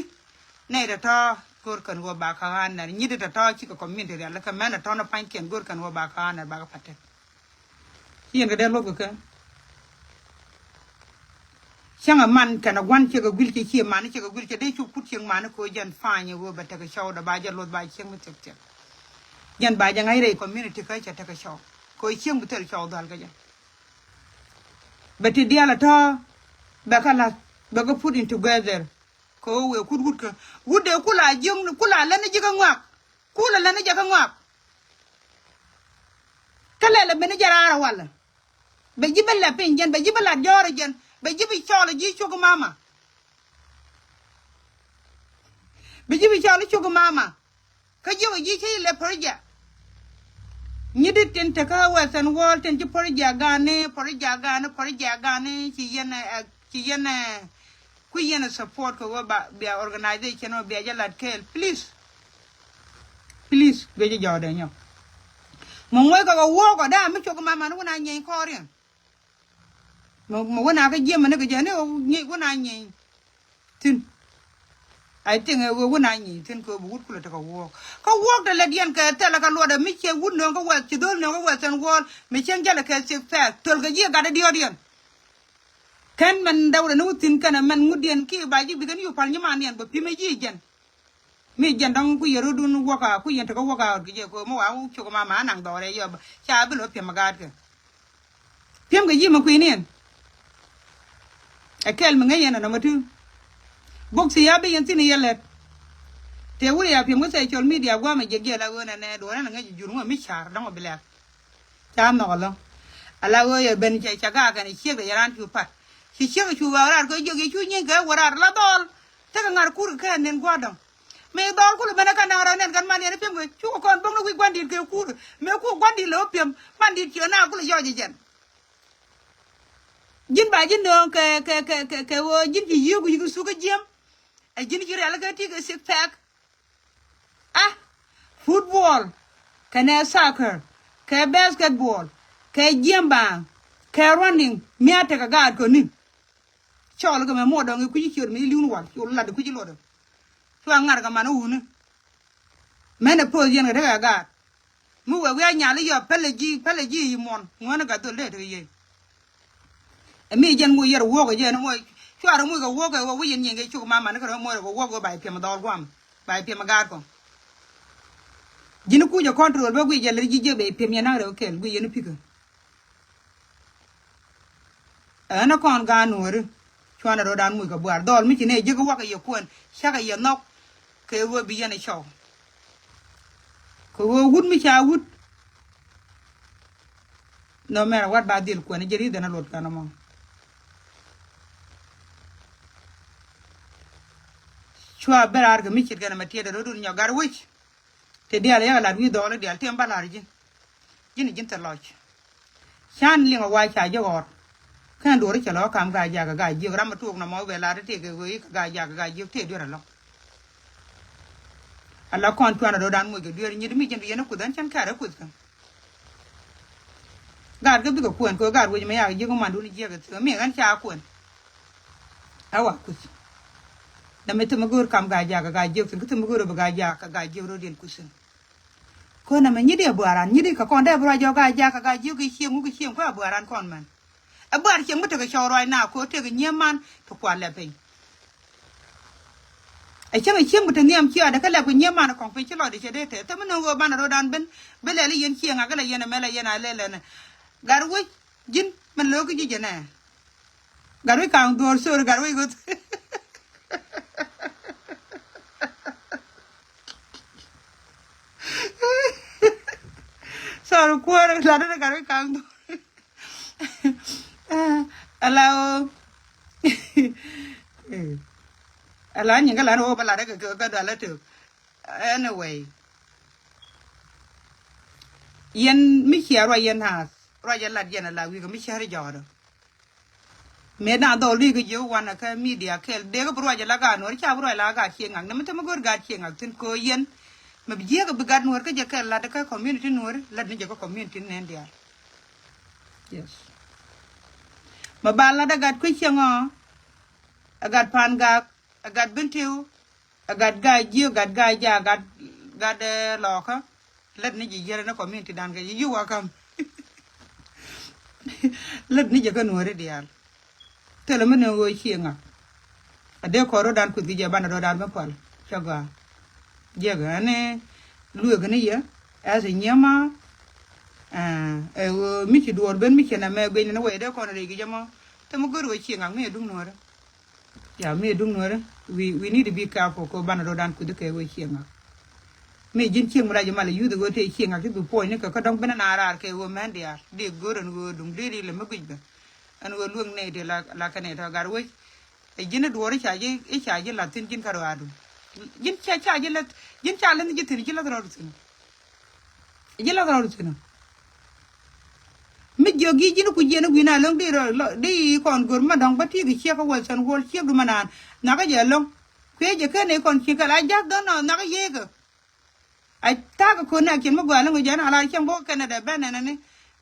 Nɛy tɔ̱tɔ̱ go̱r kɛn ɣöö ba kä ɣa̱a̱n nɛr nyit tɔ̱tɔ̱ cikɛ community rial kɛ mɛn tɔ̱tɔ̱ ni pa̱nykiɛn go̱r kɛn ɣöö ba kä ɣa̱a̱n nɛr ba kä pa̱tɛt. Ci yɛn kɛ dee luɔth kɛ kɛ. Cäŋ ɛ man kɛn ɛ gua̱n ciek ɛ guil ciek ciek man ciek ɛ guil ciek dee cuk kut ciek man kɛ ɣöö jɛn pa̱ny ɛ ɣöö bɛ tekɛ cɔw dee ba jɛ luɔth ba ciek mi thiek thiek. Jɛn ba jɛ ŋa̱c rɛy community kä cɛ tekɛ cɔw kɛ ɣöö ciek mi thil cɔw dhɔl kɛ jɛ. Bɛ ti diaal ɛ tɔ̱ bɛ kä la̱th bɛ kä put in together. Kɛ ɣöö wëë kut wut kä wut dee kula jiäkni kula lätni ji̱ kä ŋɔak. Kula lätni ji̱ kä ŋɔak. Kä lɛl ɛ ben ni jɛ raar ɛ walɛ. Bɛ ji̱ bi lɛ piny jɛn bɛ ji̱ bi lat jɔ̱ɔ̱r ɛ jɛn bɛ ji̱ bi cɔl ɛ ji̱ cuk mama. Bɛ ji̱ bi cɔl ɛ cuk mama. Kä jiök ɛ ji̱ cä ilɛ project. Nyi dit tin tekä Western world tin ci project gani project gani project gani ci yɛn ɛ ci yɛn ɛ kui̱ yɛn ɛ support kɛ wä ba bia organization wä bia jɛ lat kɛɛl please. Please guic jɔɔdɛ nyɔk. Mɛ ŋuɔ̱c kɛ kɛ wuɔk ɔ dee mi cok ma man wun a nyɛny kɔɔriɛn. Mɛ wun a kä jiɛm ni kɛ jɛ ni ŋic wun a nyɛny. Thi̱n. I think ɛ ɣöö wun a nyieny thi̱n kɛ ɣöö bi wut kulɛ tekɛ wuɔ̱ɔ̱k. Kä wuɔ̱ɔ̱k te lɛ diɛn kɛ thilɛ kɛ luɔtdɛ mi ciɛ wut nööŋ kä wɛth ci dho̱l nööŋ kä wɛth thi̱n wuɔ̱ɔ̱l mi cieŋ jälɛ kɛ thiek pɛth thöl kɛ ji̱ ɛ gatdɛ diɔ̱ɔ̱diɛn. Kɛn mɛn däwdɛ ni wä thi̱n kɛnɛ mɛn ŋutdiɛn kiɛ ba ji̱ bi kɛn yu pal nyimandiɛn bä pi̱m ɛ ji̱ jɛn. Mi jɛn dɔ̱ŋ ku yɛ rot dun work out ku yɛn tekɛ work out kɛ jɛ kɛ mi wa wuk cok ma ma naŋ dhɔrɛ yɔ ca bi lɔ piɛm a gaat kɛ. Piɛm kɛ ji̱ ma kui̱niɛn. Ɛ kɛl mi ŋäc yɛn a nɔmɔ ti. Bok thi ya bi yɛn thi̱n yɛ lɛt. Tëë wut ya piɛm kä social media guamɛ jɛ giɛl a ɣöö nɛnɛ duɔ̱ɔ̱r ɛn a ŋäc jur ŋuɛ mi car dɔ̱ŋ a bi lɛk. Ca nhɔk ɛlɔ̱ŋ. Ala ɣöö yɛ ben cɛ ca gaak kɛn ciek dɛ yɛ raan cu pat. Ci ciek cu ɣaak raar kɛ jiök yɛ cu nyieny kɛ wä raar la dhɔl. Tekɛ ŋa̱r kur kɛ kɛn nin gua̱a̱r dɔ̱ŋ. Mëë dhɔl kulɛ ben ɛ kɛn da̱ŋ rɛw nɛn kɛn man yɛn piɛm kɛ cu kɛ kɔn bo̱ŋni wi̱c gua̱ndi̱t kɛ kur. Mëë kur gua̱ndi̱t lɛ wä piɛm man di̱t ciö na kulɛ yɔc ɛ jɛn. Ji̱n ba ji̱n nööŋ kɛ kɛ kɛ kɛ kɛ ɣöö ji̱n ci yiëëku yi̱k thuk kä jiäm. Ɛ ji̱n ci rialikä ti kɛ six pack. Ah, football kɛnɛ soccer kɛ basketball kɛ jiɛm baaŋ kɛ running mi a tekɛ gaat kɔni. Cɔɔl kɛ mɛ muɔdɔŋ i̱ kui̱ci ciöt mi li̱wun wal cu lat i̱ kui̱ci luɔtdɔ. Cua ŋa̱r kɛ man i̱ wuni. Mɛn ɛ poth yɛn kɛ tekɛ gaat. Mi wee wi̱i̱ a nyal i̱ yɔ pälɛ ji̱ pälɛ ji̱ i̱ muɔn ŋuäni gat dhol dee tekɛ yee. Ɛ mi jɛn ŋuc yɛr wuɔk ɛ jɛn mɔ cuarɛ muc kɛ wuɔk kɛ wä wi̱c in nyiŋ kɛ cuk mamani kɛ rɔ muɔc kɛ wuɔk wä bay piɛm dhɔl guam. Bay piɛm gaat kɔ. Ji̱n kuc ɛ control bä guic jɛ lɛ ji̱ jek bɛ piɛm yɛn naŋ rɛw kɛl guic yɛn pikä. Ɛn ɛ kɔn gaan nuɔ̱ɔ̱ri. Cuanɛ rot an muc kɛ buar dhɔl mi ci nɛ jek wak ɛ yɛ kuɛn cakɛ yɛ nhɔk. Kɛ ɣöö bi yɛn ɛ cɔw. Kɛ ɣöö wut mi ca wut. No matter what ba dhil kuɛn jɛ ri̱th ɛn a luɔt kɛn ɛmɔ. Cua ben raar kɛ mi ce̱tkɛ nɛ mɛ tiɛt ɛ rot dun nyɔk gat wec. Te diaal ɛ yakɛ lat wi̱i̱ dhɔɔl i̱ diaal tëë mi ba la̱r ji̱n. Ji̱n ji̱n thil lɔc. Can liŋ ɛ wac ca ji̱ ɣɔr. Kɛn duɔ̱ɔ̱r cɛ lɔ kam gaa jakä gaa jiök ram mi tuɔɔk nɔmɔ wee lat i̱ tëëkɛ ɣöö i̱ kɛ gaa jakä gaa jiök tëë duer ɛlɔ. Ala kɔn cuanɛ do̱dan moc kɛ duer nyit mi ji̱n bi yɛn i̱ kuth ɛn cɛn kɛɛr i̱ kuth kɛ. Gaat kä bikɛ kuɛn kɛ ɣöö gaat wec mɛ yak jiök mandun jiɛk i̱ thik mi ɣän ca kuɛn. Ɛ wa kuth. Dämi thim mi go̱o̱r kam gaa jakä gaa jiök thi̱n kä thim mi go̱o̱r ɛ bi gaa jakä gaa jiök rot yɛn kuth thi̱n. Kön ɛmɛ nyit i̱ ɛ buaran nyit i̱ kɛ kɔn dee bi ruac jɔk gaa jakä gaa jiök i̱ cieŋ wuk i̱ cieŋ kuɛ ɛ buaran kɔn mɛn. Ɛ buar cieŋ mi tekɛ cɔw ruac na ko tekɛ nyieman ti kuan lɛ piny. Ɛ cieŋ ɛ cieŋ mi te nhiam ciaadɛ kä lɛp kɛ nyieman kɔŋ piny ci lɔcdɛ cɛ dee tɛth thämi ni ɣöö banɛ ro̱dan ben bi lɛl i̱ yɛn cieŋ akɛ lɛ yɛn ɛmɛ lɛ yɛn a lɛl ɛnɛ. Gat wec ji̱n min lo̱o̱k i̱ ji̱ jɛ nɛ. Gat wec kaŋ dhuɔ̱ɔ̱r sorry gat wec ɣöth. Sorry kuäär lat in gat wec kaŋ dhuɔ̱ɔ̱r. Ala ɣöö ala nyin kä lat ɣöö ba lat kɛ kɛ dual a tök. Anyway. Yɛn mi cia ruac yɛn hath ruac a lat yɛn a la wi̱i̱ kɛ mi cia ri jɔɔdɔ. Mëë da̱ŋ dhɔl ri̱i̱k jiök wanɛ kä media kɛl dee kä bi ruac ala gaat nuɔ̱ɔ̱r ca bi ruac ala gaat cie ŋak ni mi thim mi go̱o̱r gaat cie ŋak thi̱n kɛ ɣöö yɛn. Mɛ bi jiääk bi gat nuɔ̱ɔ̱r kä jɛ kɛl lat kä community nuɔ̱ɔ̱r lat ni jɛ kä community nɛn diaal. Yes. Mɛ ba lat a gat kui̱ cieŋ ɔ. A gat pan gak a gat bin tiw. A gat gaa jiök gat gaa ja gat gat lɔɔkä. Lät ni ji̱ jiɛrɛ ni community dan kɛ ji̱ ji̱ wakäm. Lät ni jɛ kä nuɔ̱ɔ̱ri diaal. Thilɛ mi ni ɣöö cie ŋak. A dee kɔn ro̱dan kuth ki jɛ banɛ ro̱dan mi pual cɛ gɔaa. Jiɛk ɛn ni lueek ni yɛ ɛth nyiema. Ɛ ɣöö mi ci duɔɔr ben mi ci nɛmɛ guic ni wɛy dee kɔn rɛy ki jɛ mɔ. Thimɛ go̱r ɣöö cie ŋak mi ɛ duŋ nuɔ̱ɔ̱ri. Ya mi duŋ nuɔ̱ɔ̱rä. We, we need to be careful kɛ banɛ ro̱dan kuth kɛ ɣöö cieŋ ŋak. Mi ji̱n cieŋ mi rac mal yuth ɣöö tëë cieŋ ŋak ti bi puɔ̱ny ni kɛ kä dɔ̱ŋ ben na raar kɛ ɣöö mɛn diaal di go̱r ɛn ɣöö duŋ dee ri lɛ mi guic bɛ. Ɛn ɣöö luäŋ nɛy ti la la kɛ nɛy tɔ gat wec. Ɛ ji̱n i̱ duɔɔr i̱ ca ji̱ i̱ ca ji̱ lath thi̱n ji̱n kä rɔaadu. Ji̱n ca ca ji̱ lath ji̱n ca lath ji̱ thi̱n ji̱ lath rɔɔdu thi̱n. Ji̱ lath rɔɔdu thi̱n. Mi jiök ji̱ ji̱n ku jiɛn i̱ gui̱n a lo̱ŋ di rɔ di kɔn go̱r ma dɔ̱ŋ bä ti̱i̱ kɛ ciek kä Western world ciek du ma naan. Nhɔakä jɛ lo̱ŋ kui̱ jɛ ken i̱ kɔn ciek kɛ la ja̱th dɔ̱ŋ nɔ nhɔakä yieekä. A tha̱a̱kɛ ko̱n nɛ kiɛn mi gɔaa lo̱ŋ jɛ na la cieŋ bä kä Canada bä nɛnɛ ni.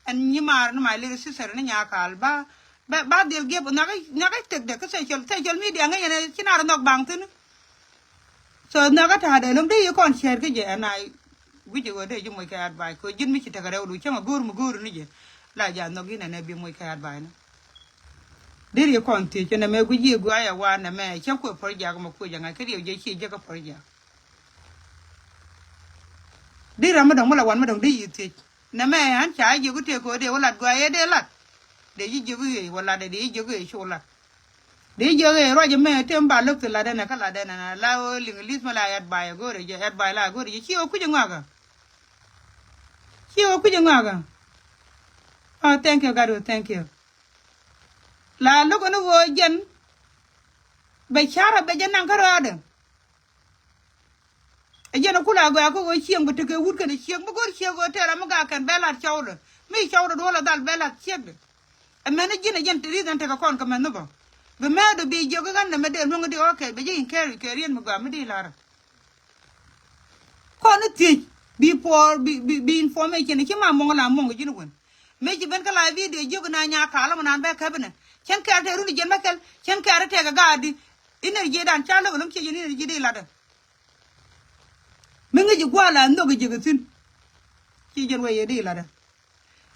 Ɛn nyi maar ni my little sister ni nyaakaal ba ba dhil giep nhɔakä nhɔakä tekdɛ kä social social media ŋäc yɛn ci naar nhɔk baŋ thi̱n. So nhɔkä ta̱a̱dɛ lo̱ŋ dee yi kɔn ciɛɛt kä jɛ ɛn a wi̱c ɛ ɣöö dee ji̱ moc kɛ advice kɛ ji̱n mi ci tekɛ rɛw du cäŋ a go̱o̱r mi go̱o̱r ni jɛ. La ja nhɔk in ɛn ɛ bi moc kɛ advice ni. Dee ri kɔn thiec ɛn ɛmɛ guic yi guay ɛ wa nɛmɛ cäŋ kuɛ project mɛ kuec ɛ ŋa̱c kä riɛw jɛ ci jɛ kä project. Dee ram mi dɔ̱ŋ mi la wan mi dɔ̱ŋ dee yi thiec nɛmɛ ɛn ca jiök i̱ tëë kɛ ɣöö dee wä lat guay ɛ dee lat. Dee ji̱ jiök i̱ ɣöö wä lat ɛ dee ji̱ jiök i̱ ɣöö cu lat. Di jiök i̱ ruac ɛmɛ tëë mi ba lo̱k thi̱n latdɛn ɛ kä latdɛn ɛ na la ɣöö liŋ li̱th mi la advice ɛ go̱o̱rɛ jɛ, advice la ɛ go̱o̱rɛ jɛ, ci ɣöö kui̱c ɛ ŋɔakä. Ci ɣöö kui̱c ɛ ŋɔakä. Oh, thank you, God, oh, thank you. La lo̱k ɛn ɣöö jɛn bɛ ca̱r ɛ bɛ jɛ naŋ kärɔaadɛ. Ɛ jɛn ɛ kula gɔaa kä ɣöö cieŋ bɛ tekɛ wut kɛnɛ ciek mi go̱r ciek ɣöö tɛɛr ɛ mi gak kɛn bɛ la̱t cɔwdɛ. Mi cɔwdɛ duɔl ɛ dhal bɛ la̱t ciekdɛ. Ɛ mɛn ɛ ji̱n ɛ jɛn te reason tekɛ kɔn kɛ mɛn ni bä. Bi mɛɛt ɔ bi jiök ɣän nɛ mɛ dee luäŋ di, okay, bɛ ji̱ encourage kɛ rien mi gɔaa mi di la̱rä. Kɔn i̱ thiec bi puɔɔr bi, bi, bi information i̱ ci ma muɔŋ la muɔŋ ji̱n wän. Mëë ci ben kä la video jiök na nya kalä mɛ nan bɛ käp inɛ. Cɛn kɛɛr tɛ run i̱ jiɛn bä kɛl, cɛn kɛɛr tɛ kɛ gaadi. Energy dan ca lo̱k lo̱ŋ ciec in energy di latdä. Mi ŋi̱c i̱ gua̱a̱ la nhök i̱ ji̱ kɛ thi̱n. Ci jiɛn wee yɛ di latdä.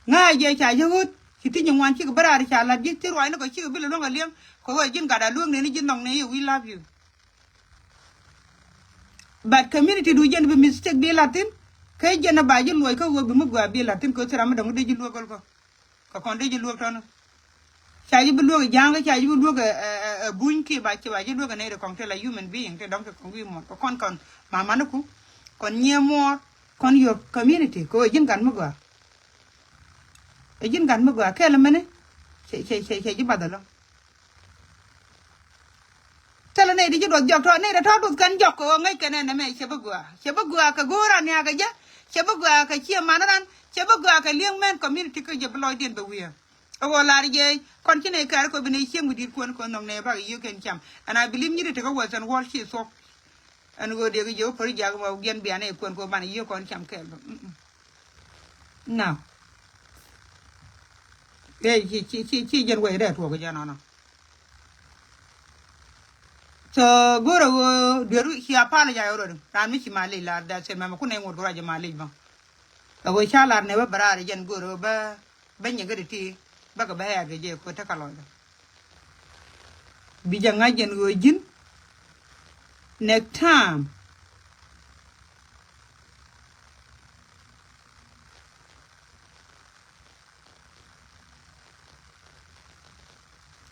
Ŋa̱cä jɛ ca ji̱ ɣöt ci ti nyin ŋuan cikɛ bä raar ca la̱t ji̱ ti ruacni kɔ cikɛ bi lɛ luäŋ kɛ li̱eŋ. Kɛ ɣöö ji̱n gat a luäŋ neni ji̱ nhɔk neni, we love you. But community du jɛn bi mistake bi la̱t thi̱n. Kɛ jɛn a ba ji̱ luɔc kä ɣöö bi mi gɔaa bi la̱t thi̱n kɛ thil ram mi dɔ̱ŋ dee ji̱ luäk gɔl kɔ. Kɛ kɔn dee ji̱ luäk tɔ̱nä. Ca ji̱ bi luäk ɛ ja̱a̱ŋ kä ca ji̱ bi luäk ɛ, ɛ, ɛ, ɛ buny ki ba ci ba ji̱ luäk ɛ nɛy ti kɔŋ ti la human being ti dɔ̱ŋ ti kɔŋ wi̱i̱ muɔ̱ɔ̱n kɛ kɔn kɔn mamaniku kɔn nyiee muɔɔr kɔn your community kɛ ɣöö ji̱n gat mi gɔaa. Ɛ ji̱n gat mi gɔaa kɛɛl ɛmɛni. Cɛ, cɛ, cɛ, cɛ ji̱ bath ɛlɔ̱ŋ. Thilɛ nɛy ti ci duɔth jɔk tɔ̱, nɛy ti tɔ̱ duɔth kɛn jɔk kɛ ɣöö ŋäc kɛn ɛn ɛmɛ cɛ bi gɔaa. Cɛ bi gɔaa kɛ go̱o̱r an niakä jɛ. Cɛ bi gɔaa kɛ ciɛ man ran. Cɛ bi gɔaa kɛ li̱eŋ mɛn community kä jɛ bi lɔcdiɛn bɛ wi̱i̱. Ɛ ɣöö lar jɛ kɔn ci nɛy kɛɛr kɛ bi nɛy cieŋ mi di̱t kuɛn kɛ nhɔk nɛy bakɛ yiëë kɛn cam. And I believe nyi̱t ti kɛ Western world ci thuɔ̱k. Ɛn ɣöö dee kɛ jiök pär jak ma wi̱i̱ ɛn bianɛ kuɛn kɛ ɣöö banɛ yiëë kɔn cam kɛɛl bä. Mm-mm. Now. Ɛ ci, ci, ci, ci jɛn wec rɛɛ tuɔɔk jɛ nɔnɔ. So go̱rɛ ɣöö duer ci apologize already. Raan mi ci malic lar, that's it, mɛmɛ kun nɛ ŋot kɛ ruac jɛ malic bä. Ɛ ɣöö ca lar nɛ bä bɛ raar jɛn go̱rɛ ɣöö bä, bä nyiŋ kä ti ti bä kɛ bä ɣɛɛr kɛ jɛ kɛ tekɛ lɔcdä. Bi jɛ ŋa̱c jɛn ɣöö ji̱n next time.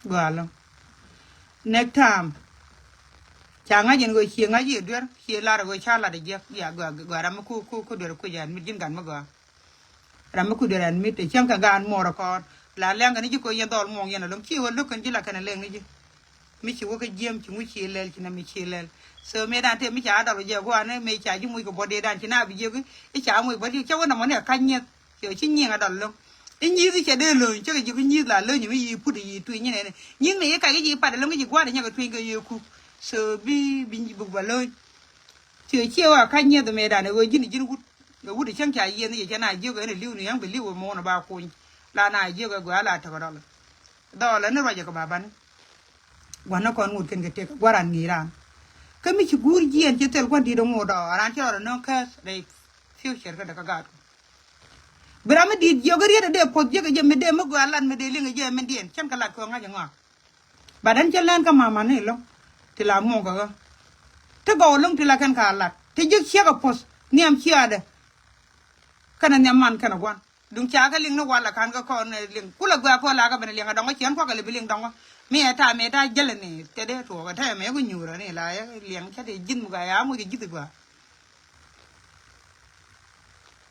Gɔaa ɛlɔ̱ŋ. Next time. Ca ŋa̱c ɛn ɣöö ciɛ ŋa̱c i̱ duer, ciɛ lar ɣöö ca lat ɛ jiäk. Ya gɔaa, gɔaa ram mi ku, ku, ku duer kui̱c ɛn mi ji̱n gat mi gɔaa. Ram mi ku duer ɛn mi te cäŋ kɛ gaat muɔɔr ɛ kɔɔr. La lɛŋ kɛn ji̱ koc yɛn dhɔl muɔŋ yɛn ɛlɔ̱ŋ. Ciɛ ɣöö lo̱k kɛn ji̱ la kɛn ɛ lɛŋ ni ji̱. Mi ci wä kä jiɛm ci ŋuc ci lɛl ci nɛmɛ ci lɛl. So mëë dan tëë mi ca dɔl jɛ gua̱a̱n ni mëë ca ji̱ muc kɛ buɔt dee dan ci na bi jiök i̱ ca muc buɔt i̱ ca wä nɔmɔ ni ɛ ka̱c nyieth. Cɛ ci nyiŋ a dɔl lo̱ŋ i̱ nyieth i̱ cɛ dee lo̱ny cä kɛ jiök i̱ nyieth la lo̱ny mi yi put i̱ yi tui̱ nyin ɛn nyieth mi yi kac i̱ ci pat lo̱ŋ i̱ ci gua̱a̱n i̱ nyɛ kɛ tui̱ kɛ yee kuk. So bi bi bi ba lo̱ny. Cɛ ciɛ wä ka̱c nyieth mëë dan ɛ ɣöö ji̱n ji̱n wut. Ɛ wut i̱ cäŋ ca yieth ni cɛ cɛ na jiök ɛn i̱ li̱w ni yäŋ bi li̱w ɛ muɔ̱ɔ̱n ɛ ba kuny. La na jiök ɛ gɔaa la tekɛ dɔl. Dhɔl ɛn ruacɛ kɛ ba bani. Gua̱n ni kɔn ŋot kɛn kɛ tëk gua̱ran ŋi̱i̱c raan. Kä mi ci guur jiɛn ci thil gua̱n di̱t ɛŋot ɔ raan ci rɔɔdɛ nöŋ kääth rɛy future kä däkä gaat kɔ. Bi ram mi di̱i̱t jiök riet ɛ dee poth jiäk ɛ jɛ mi dee mi gɔaa lat mi dee liŋ ɛ jɛ min diɛn cɛn kɛ lat kɛ ŋa̱c ɛ ŋɔak. Bat ɛn cä lɛn kä mamani lo̱ŋ ti la muɔ̱ŋ kɛ ɣä. Ti gɔw lo̱ŋ ti la kɛn ka lat ti jiäk ciek ɛ poth nhiam ciaadɛ. Kɛnɛ nhiam man kɛnɛ gua̱n. Duŋ ca kɛ liŋ ni wal a ka̱n kä kɔn ɛ liŋ kulɛ guɛ kɔ la kɛ ben liŋ a dɔŋɔ ciɛn kuak kɛ lɛ bi liŋ dɔŋɔ. Mi ɛ ta mi ɛ ta jäl ni tɛ dee tuɔɔk ɛ tɛ mɛ ku nyuur ni la ɛ liŋ cɛ dee ji̱th mi gua ya muc kɛ ji̱th gua.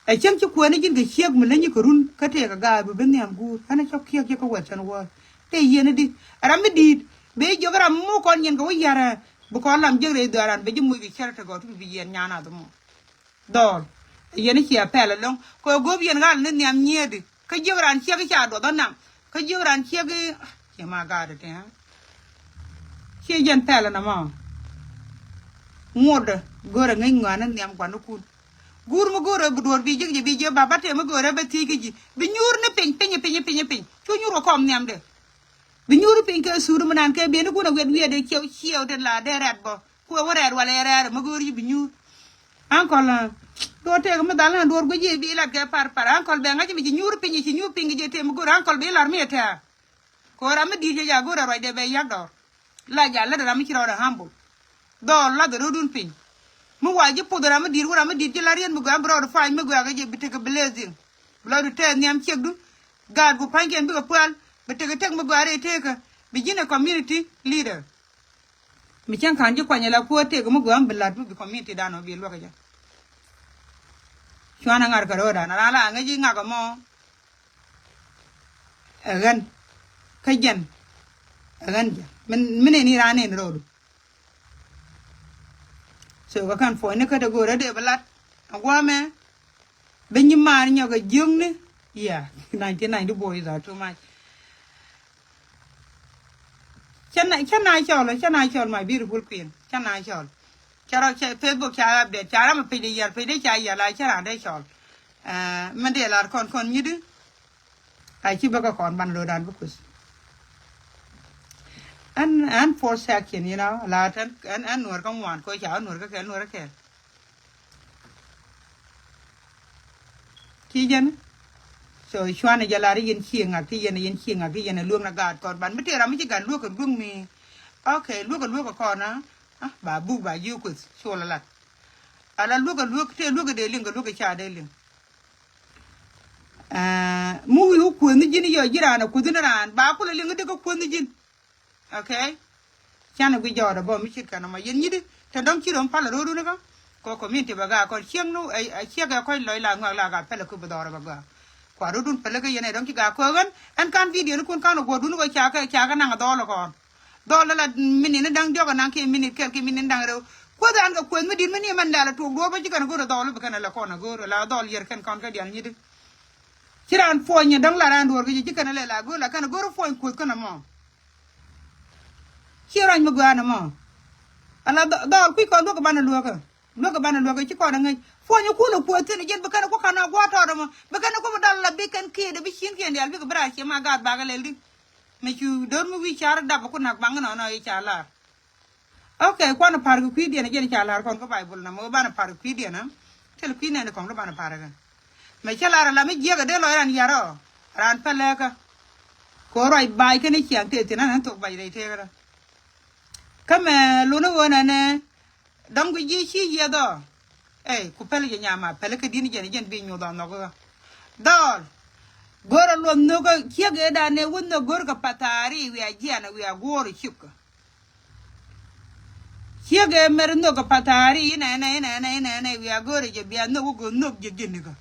Ɛ cäŋ ci kuɛɛni ji̱n kɛ ciek mi leny kɛ run kä tëëkɛ gaar bi bi nhiam guur ɛn ɛ cɔk kiɛk ci kä wɛt cɛn wäär. Tëë yieen di ram mi di̱i̱t bee jiök ram mi muk kɔn nyin kɛ wä yɛrɛ bi kɔn lam jiäk rɛy dhuaaran bɛ ji̱ muc kɛ cär te gɔɔt ti bi yieen nyan a dhumɔ. Dhɔɔl. Yɛn i̱ cia pɛl ɛlɔ̱ŋ kɛ ɣöö go̱o̱p yɛn ɣal ni nhiam nyiëëdi kä jiök raan ciek i̱ ca duɔth ɣä naŋ kä jiök raan ciek i̱. Cie ma gaat iti ɣä. Cie jɛn pɛl ɛn ɛmɔ. Ŋuɔ̱tdä go̱o̱rɛ ŋäc ŋɔaani nhiam gua̱nikun. Guur mi go̱o̱rɛ bi duɔ̱ɔ̱r bi jiäk jɛ bi jiäk ba bä tëë mi go̱o̱rɛ bä thiec kä ji̱ bi nyuur ni piny piny piny piny piny cu nyuur kɛ kɔm nhiamdɛ. Bi nyuur piny kɛ thuur mi naan kɛ biɛnikun a wiɛt wiɛt dee ciɛw ciɛw te la dee rɛt bä. Kuɛ wä rɛɛr walɛ rɛɛr mi go̱o̱r ji̱ bi nyuur. Ankɔl, duɔ̱ɔ̱r tëëk mi dhal ni duɔ̱ɔ̱r guic ji̱ bi lat kɛ par par. Ankɔl bɛ ŋa̱c mi ci nyuur piny, ci nyuur piny kɛ ji̱ tëë mi go̱o̱r ankɔl bi lar mi ɛ tɛ̈ɛ̈. Kɛ ɣöö ram mi di̱i̱t cɛ ca go̱o̱r ɛ ruacdɛ bɛ yak dɔɔr. La ca lät ram mi ci rɔɔdɛ humble. Dhɔɔl lath ɛ ro̱dun piny. Mi wa ji̱ puth ram mi di̱i̱t wä ram mi di̱i̱t ji̱ la riet mi gɔaa mi bi rɔɔdɛ pa̱ny mi gɔaa kɛ ji̱ bi tekɛ blessing. Bi lɔcdu tɛɛth nhiam ciekdu. Gaatku pa̱nykiɛn bikɛ pual bi tekɛ tek mi gɔaa rɛy teekä. Bi ji̱n ɛ community leader. Mi cäŋ ka̱n ji̱ kuany ala kuäär tëëk mi guäm bi la̱t mi bi community dan ɔ bi luäk ɛ jɛ. Cuanɛ ŋa̱r kɛ ro̱o̱dan ala la ŋäc ji̱ ŋak ɛmɔ. Ɛ ɣän kä jɛn ɛ ɣän jɛ min min ɛn iran ɛn ro̱o̱du. So kɛ kɛn puɔ̱nyni kä dee go̱o̱rä dee bi lat. Ɛ guamɛ bi nyi maar nyɔk ɛ jiökni. Yeah, nineteen ninety boys are too much. Cä na cä na cɔl cä na cɔl my beautiful queen cä na cɔl. Cä rɔ cä Facebook ca update ca ram page de yɛl page de ca yɛl a cä ran de cɔl. Mɛ de lar kɔn kɔn nyidi. A ci bä kä kɔn ban lo dan bä kuth. An an four section, you know, la tan an an nuɔr kä ŋuan ko ca nuɔr kä kɛl nuɔr kä kɛl. Ti jɛn. So cuanɛ jɛ lar yɛn ci ŋak ti yɛn yɛn ci ŋak ti yɛn luäŋ na gaat kɔn ban mi tëë ram mi ci gat luäk kɛ luäŋ mi. Okay, luäk kɛ luäk kɛ kɔn a ba buk ba ji̱ kuth col a lat. Ala luäk kɛ luäk tëë luäk kɛ dee liŋ kɛ luäk kɛ ca dee liŋ. Mi wi̱i̱ wä kuäth ni ji̱n yɔ ji̱ raan a kuäth ni raan ba kulɛ liŋ di kä kuäth ni ji̱n. Okay. Canɛ gui jɔɔdɛ bä mi cit kɛn ɔmɔ yɛn nyit te dɔ̱ŋ ci röm pal röödun kä kɔ community bɛ gaa kɔn ciek nu a ciek ɛ kɔc lɔc la ŋuak la gaa pɛlɛ ku bi dhɔrɛ bɛ gaa. Kua röödun pɛlɛ kä yɛn ɛ dɔ̱ŋ ci gaa kɔk ɣän ɛn kan video ni kun kan ɔ guɔdun kɔ cakɛ cakɛ naŋ dhɔl kɔn. Dhɔl la minit ni da̱ŋ diɔk anaŋ kiɛ minit kɛl kiɛ minit ni da̱ŋ rɛw. Kuoth an kɛ kueth mi dit mi ni mɛn lɛl a tuɔk duɔɔr bä ci kɛn a go̱r a dhɔl bi kɛn a lɛ kɔn a go̱r a la dhɔl yɛr kɛn kɔn kä dial nyit. Ci raan puɔny nyɛ dɔ̱ŋ la raan duɔɔr kɛ ci ci kɛn a lɛ la go̱r la kɛn a go̱r puɔny kuoth kɛn a mɔ. Ci rany mi gua̱a̱n a mɔ. A la dhɔl kui̱ kɔn luäk banɛ luäkä. Luäkä banɛ luäkä ci kɔn a ŋäc puɔny a kun a kuoth thin a jiɛn bi kɛn a kuoth kan a gua̱a̱ tɔɔt a mɔ bi kɛn a kuoth bi dal la bi kɛn kiɛ dee bi cin kiɛ dial bikɛ bi raa ciɛ ma gaat bakɛ lɛl di. Mi cu do̱r mi wi̱i̱ car dap ku nak baŋ nɔnɔ i̱ ca lar. Okay, kuan par kɛ kui̱diɛn a jɛn ca lar kɔn kä Bible na mi wä banɛ par kɛ kui̱diɛn a. Thil kui̱ nɛn kɔn lɔ banɛ par kɛ. Mɛ cä lar a la mi jiɛk a dee lɔc ran yar ɔ ran pɛ lɛkä. Kɛ wä ruac bac kɛn i̱ ciaŋ tëë thi̱n an thok bac rɛy tëëkä. Kä mɛ luni ɣöö nɛnɛ dɔ̱ŋ bi ji̱ ci yiɛth ɔ. Ey ku pɛl jɛ nyama pɛl kä di̱n jɛn jɛn bi nyuth ɔ nhɔk ɣä. Dhɔl go̱r a luɔth nhök kä ciek ëë dan ëë wä nhök go̱r kɛ pathari wiaa jiɛn wiaa guɔ̱ɔ̱r cik. Ciek ëë mer nhök kɛ pathari inɛnɛ inɛnɛ inɛnɛ wiaa go̱r jɛ bia nhök wä go̱r nhök jɛ jɛn nikä.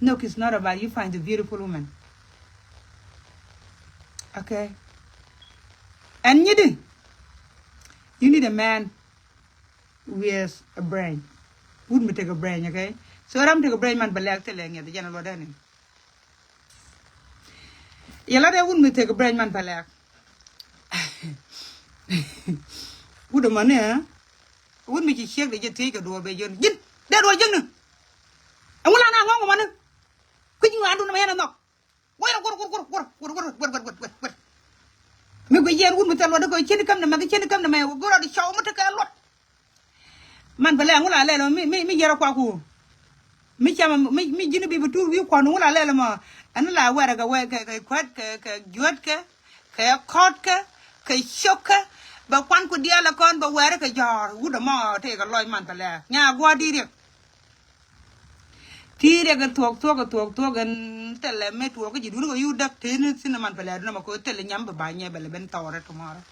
Nhök is not about you find the beautiful woman. Okay. Ɛn nyidi. You need a man with a brain. Wut mi tekɛ brain, okay? So ram tekɛ brain man bɛ lɛk thilɛ ŋiɛth jɛn a luɔt dɛni. Yɛ la dee wut mi tekɛ brain man bɛ lɛk. Wut ɛmɔ ni ɛ wut mi ci ciek de jɛ thiec kɛ duɔɔr bɛ jiön ji̱n dee duɔɔr jiäkni. Ɛŋu la na ŋɔŋ ɛmɔ ni. Kui̱c ŋuandun ɛmɔ yɛn ɛ nhɔk. Wɛr wɛr wɛr wɛr wɛr wɛr wɛr wɛr wɛr wɛr wɛr. Mi gui yɛn wut mi thil luɔt dä kɛ cien käm nɛ mɛ kɛ cien käm nɛ mɛ wä gör ɔdi cɔw mi tekɛ luɔt. Man bɛ lɛ ŋu la lɛl mi mi mi yɛrɛ kuaku. Mi cam mi mi ji̱n bi bi tuur wi̱i̱ kuan ŋu la lɛl mɔ. Ɛn la wɛrɛ kɛ wɛ kɛ kɛ kuɛt kɛ kɛ juɛt kɛ kɛ kɔt kɛ kɛ cok kɛ. Bɛ kuan ku diaal ɛ kɔn bɛ wɛrɛ kɛ jɔ̱ɔ̱r wut ɛmɔ tëë kɛ lɔc man bɛ lɛ nya gua̱a̱r di riɛk. Ti riɛk in thuɔk thuɔk in thuɔk thuɔk in thilɛ mi tuɔk kä ji̱ duni kɛ yut däk teni thin man pɛlɛ duni ma ko thilɛ nyam bi ba nyɛ bɛlɛ ben thɔɔrɛ tomorrow.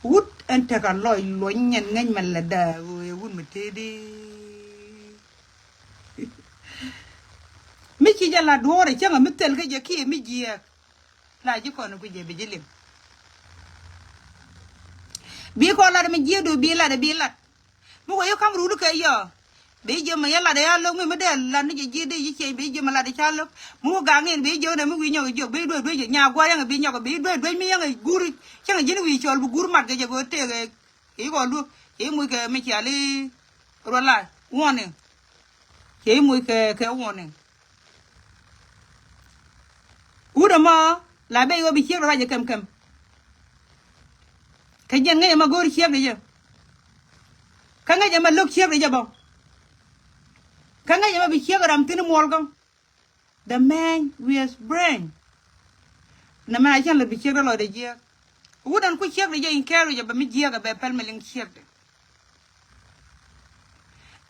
Wut ɛn tek a lɔc luɔny nyɛn ŋäc mɛ lɛ dä ɣöö ɛ wut mi tëëdi. Mi ci jɛ la duɔɔrɛ cäŋɛ mi thil kä jɛ kiɛ mi jiɛɛk. La ji̱ kɔn ku jɛ bi ji̱ lim. Bi kɔn lat mi jiɛɛk du bi lat bi lat. Mi wä yä kam runi kɛ yɔ. Bi ji̱ mɛ yä lat ya lo̱k mi mi dee lat ni jɛ ji̱ dee ji̱ ciey bi ji̱ mɛ lat ca lo̱k. Mi wä gaŋ in bi jiök dee mi wi̱i̱ nyɔk jiök bi duec duec nya gua̱r yäŋ bi nyɔk bi duec duec mi yäŋ guri. Cäŋ ji̱n wi̱i̱ cɔl bi gur mat kɛ jɛ bi wä tëëk ɛ. I̱ kɔn duɔ̱k i̱ muc kɛ mi cial i̱ ruɔl la warning. Cɛ i̱ muc kɛ kɛ warning. Wut ɛmɔ la ben ɣöö bi ciek rɔ ruac ɛ kɛm kɛm. Kä jiɛn ŋäc ɛmɛ go̱o̱r ciek di jɛ. Kä ŋäc ɛmɛ lo̱k ciek di jɛ bä. Kä ŋäc ɛmɛ bi ciek ram thi̱n muɔl kä. The man with brain. Nɛ mɛ a cɛn lät bi ciek di lɔcdɛ jiɛk. Wut ɛn ku ciek di jɛ encourage ɛ bɛ mi jiɛk ɛ bɛ pɛl mi liŋ ciek di.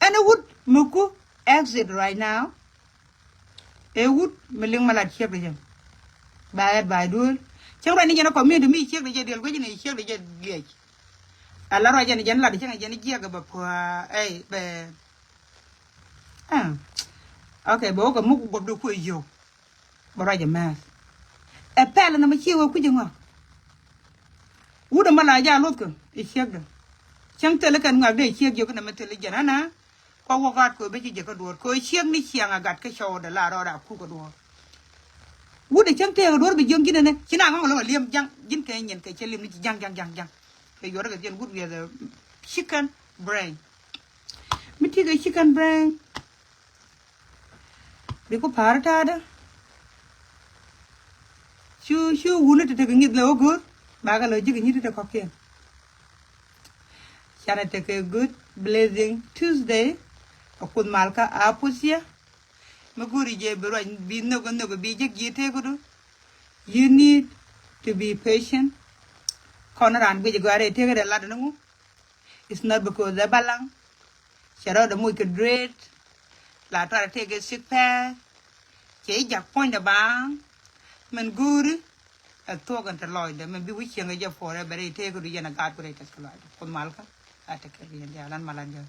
Ɛn ɛ wut mi ku exit right now. Ɛ wut mi liŋ mi lat ciek di jɛ. Ba ɣɛt ba duel. Cäŋ ruac ni jɛn ɛ community mi ciek di jɛ diɛl guic ni ciek di jɛ liɛc. Ala ruac jɛn jɛn lat cäŋ jɛn jiɛk bɛ pua ɛy bɛ. Ah. Okay, bɛ wä kɛ muk guɔp di kuɛ yio̱w. Bɛ ruac jɛ mɛth. Ɛ pɛl ni mɛ cie wä kui̱c ŋɔ. Wut ɛmɛ la ja luth kɛ i̱ ciek di. Cäŋ thil kɛn ŋak di i̱ ciek jiök ni mɛ thil jɛn ana. Kua wä gat kɛ wä bi ci jɛ kä duɔ̱ɔ̱r kɛ wä ciek ni ciaŋ a gat kä cɔw dɛ la rɔɔd a kuk kɛ duɔ̱ɔ̱r. Wut ɛ cäŋ tëëk duɔ̱ɔ̱r bi jiäŋ ji̱n ɛnɛ ci na ŋɔŋ lɛ wä li̱em ja̱ŋ ji̱n kɛ nyin kɛ cɛ li̱em ni ci ja̱ŋ ja̱ŋ ja̱ŋ ja̱ŋ. Kɛ yuɔr kɛ jiɛn wut wiɛth ɛ chicken brain. Mi ti kɛ chicken brain. Bi ku pa̱a̱r ta̱a̱dä. Cu cu wuni ti tekɛ ŋi̱th lɛ wä go̱o̱r bakɛ lɛ wä ji̱ kɛ nyi̱t ti te kɔ̱kiɛn. Canɛ tekɛ good blessing Tuesday. A kuoth malkä a puth yɛ. Mi go̱o̱ri jɛ bi ruac bi nhök nhök bi jek ji̱ teekudu. You need to be patient. Kɔn raan guic gɔaa rɛy teekä rɛy lat ni ŋu. It's not because ɛ balaŋ. Cɛ rɔɔdɛ moc kɛ dread. La tuarɛ tëëk ɛ sik pɛɛ. Cɛ i̱ jak puɔ̱nydɛ baaŋ. Min go̱o̱ri ɛ thuɔ̱k ɛn te lɔcdɛ min bi wi̱c cieŋ ɛ jɛ puɔrɛ bɛ rɛy teekädu yɛn ɛ gaat ku rɛy tɛth kɛ lɔcdɛ kuoth malkä. A tekɛ riɛn diaal an malat jɛ.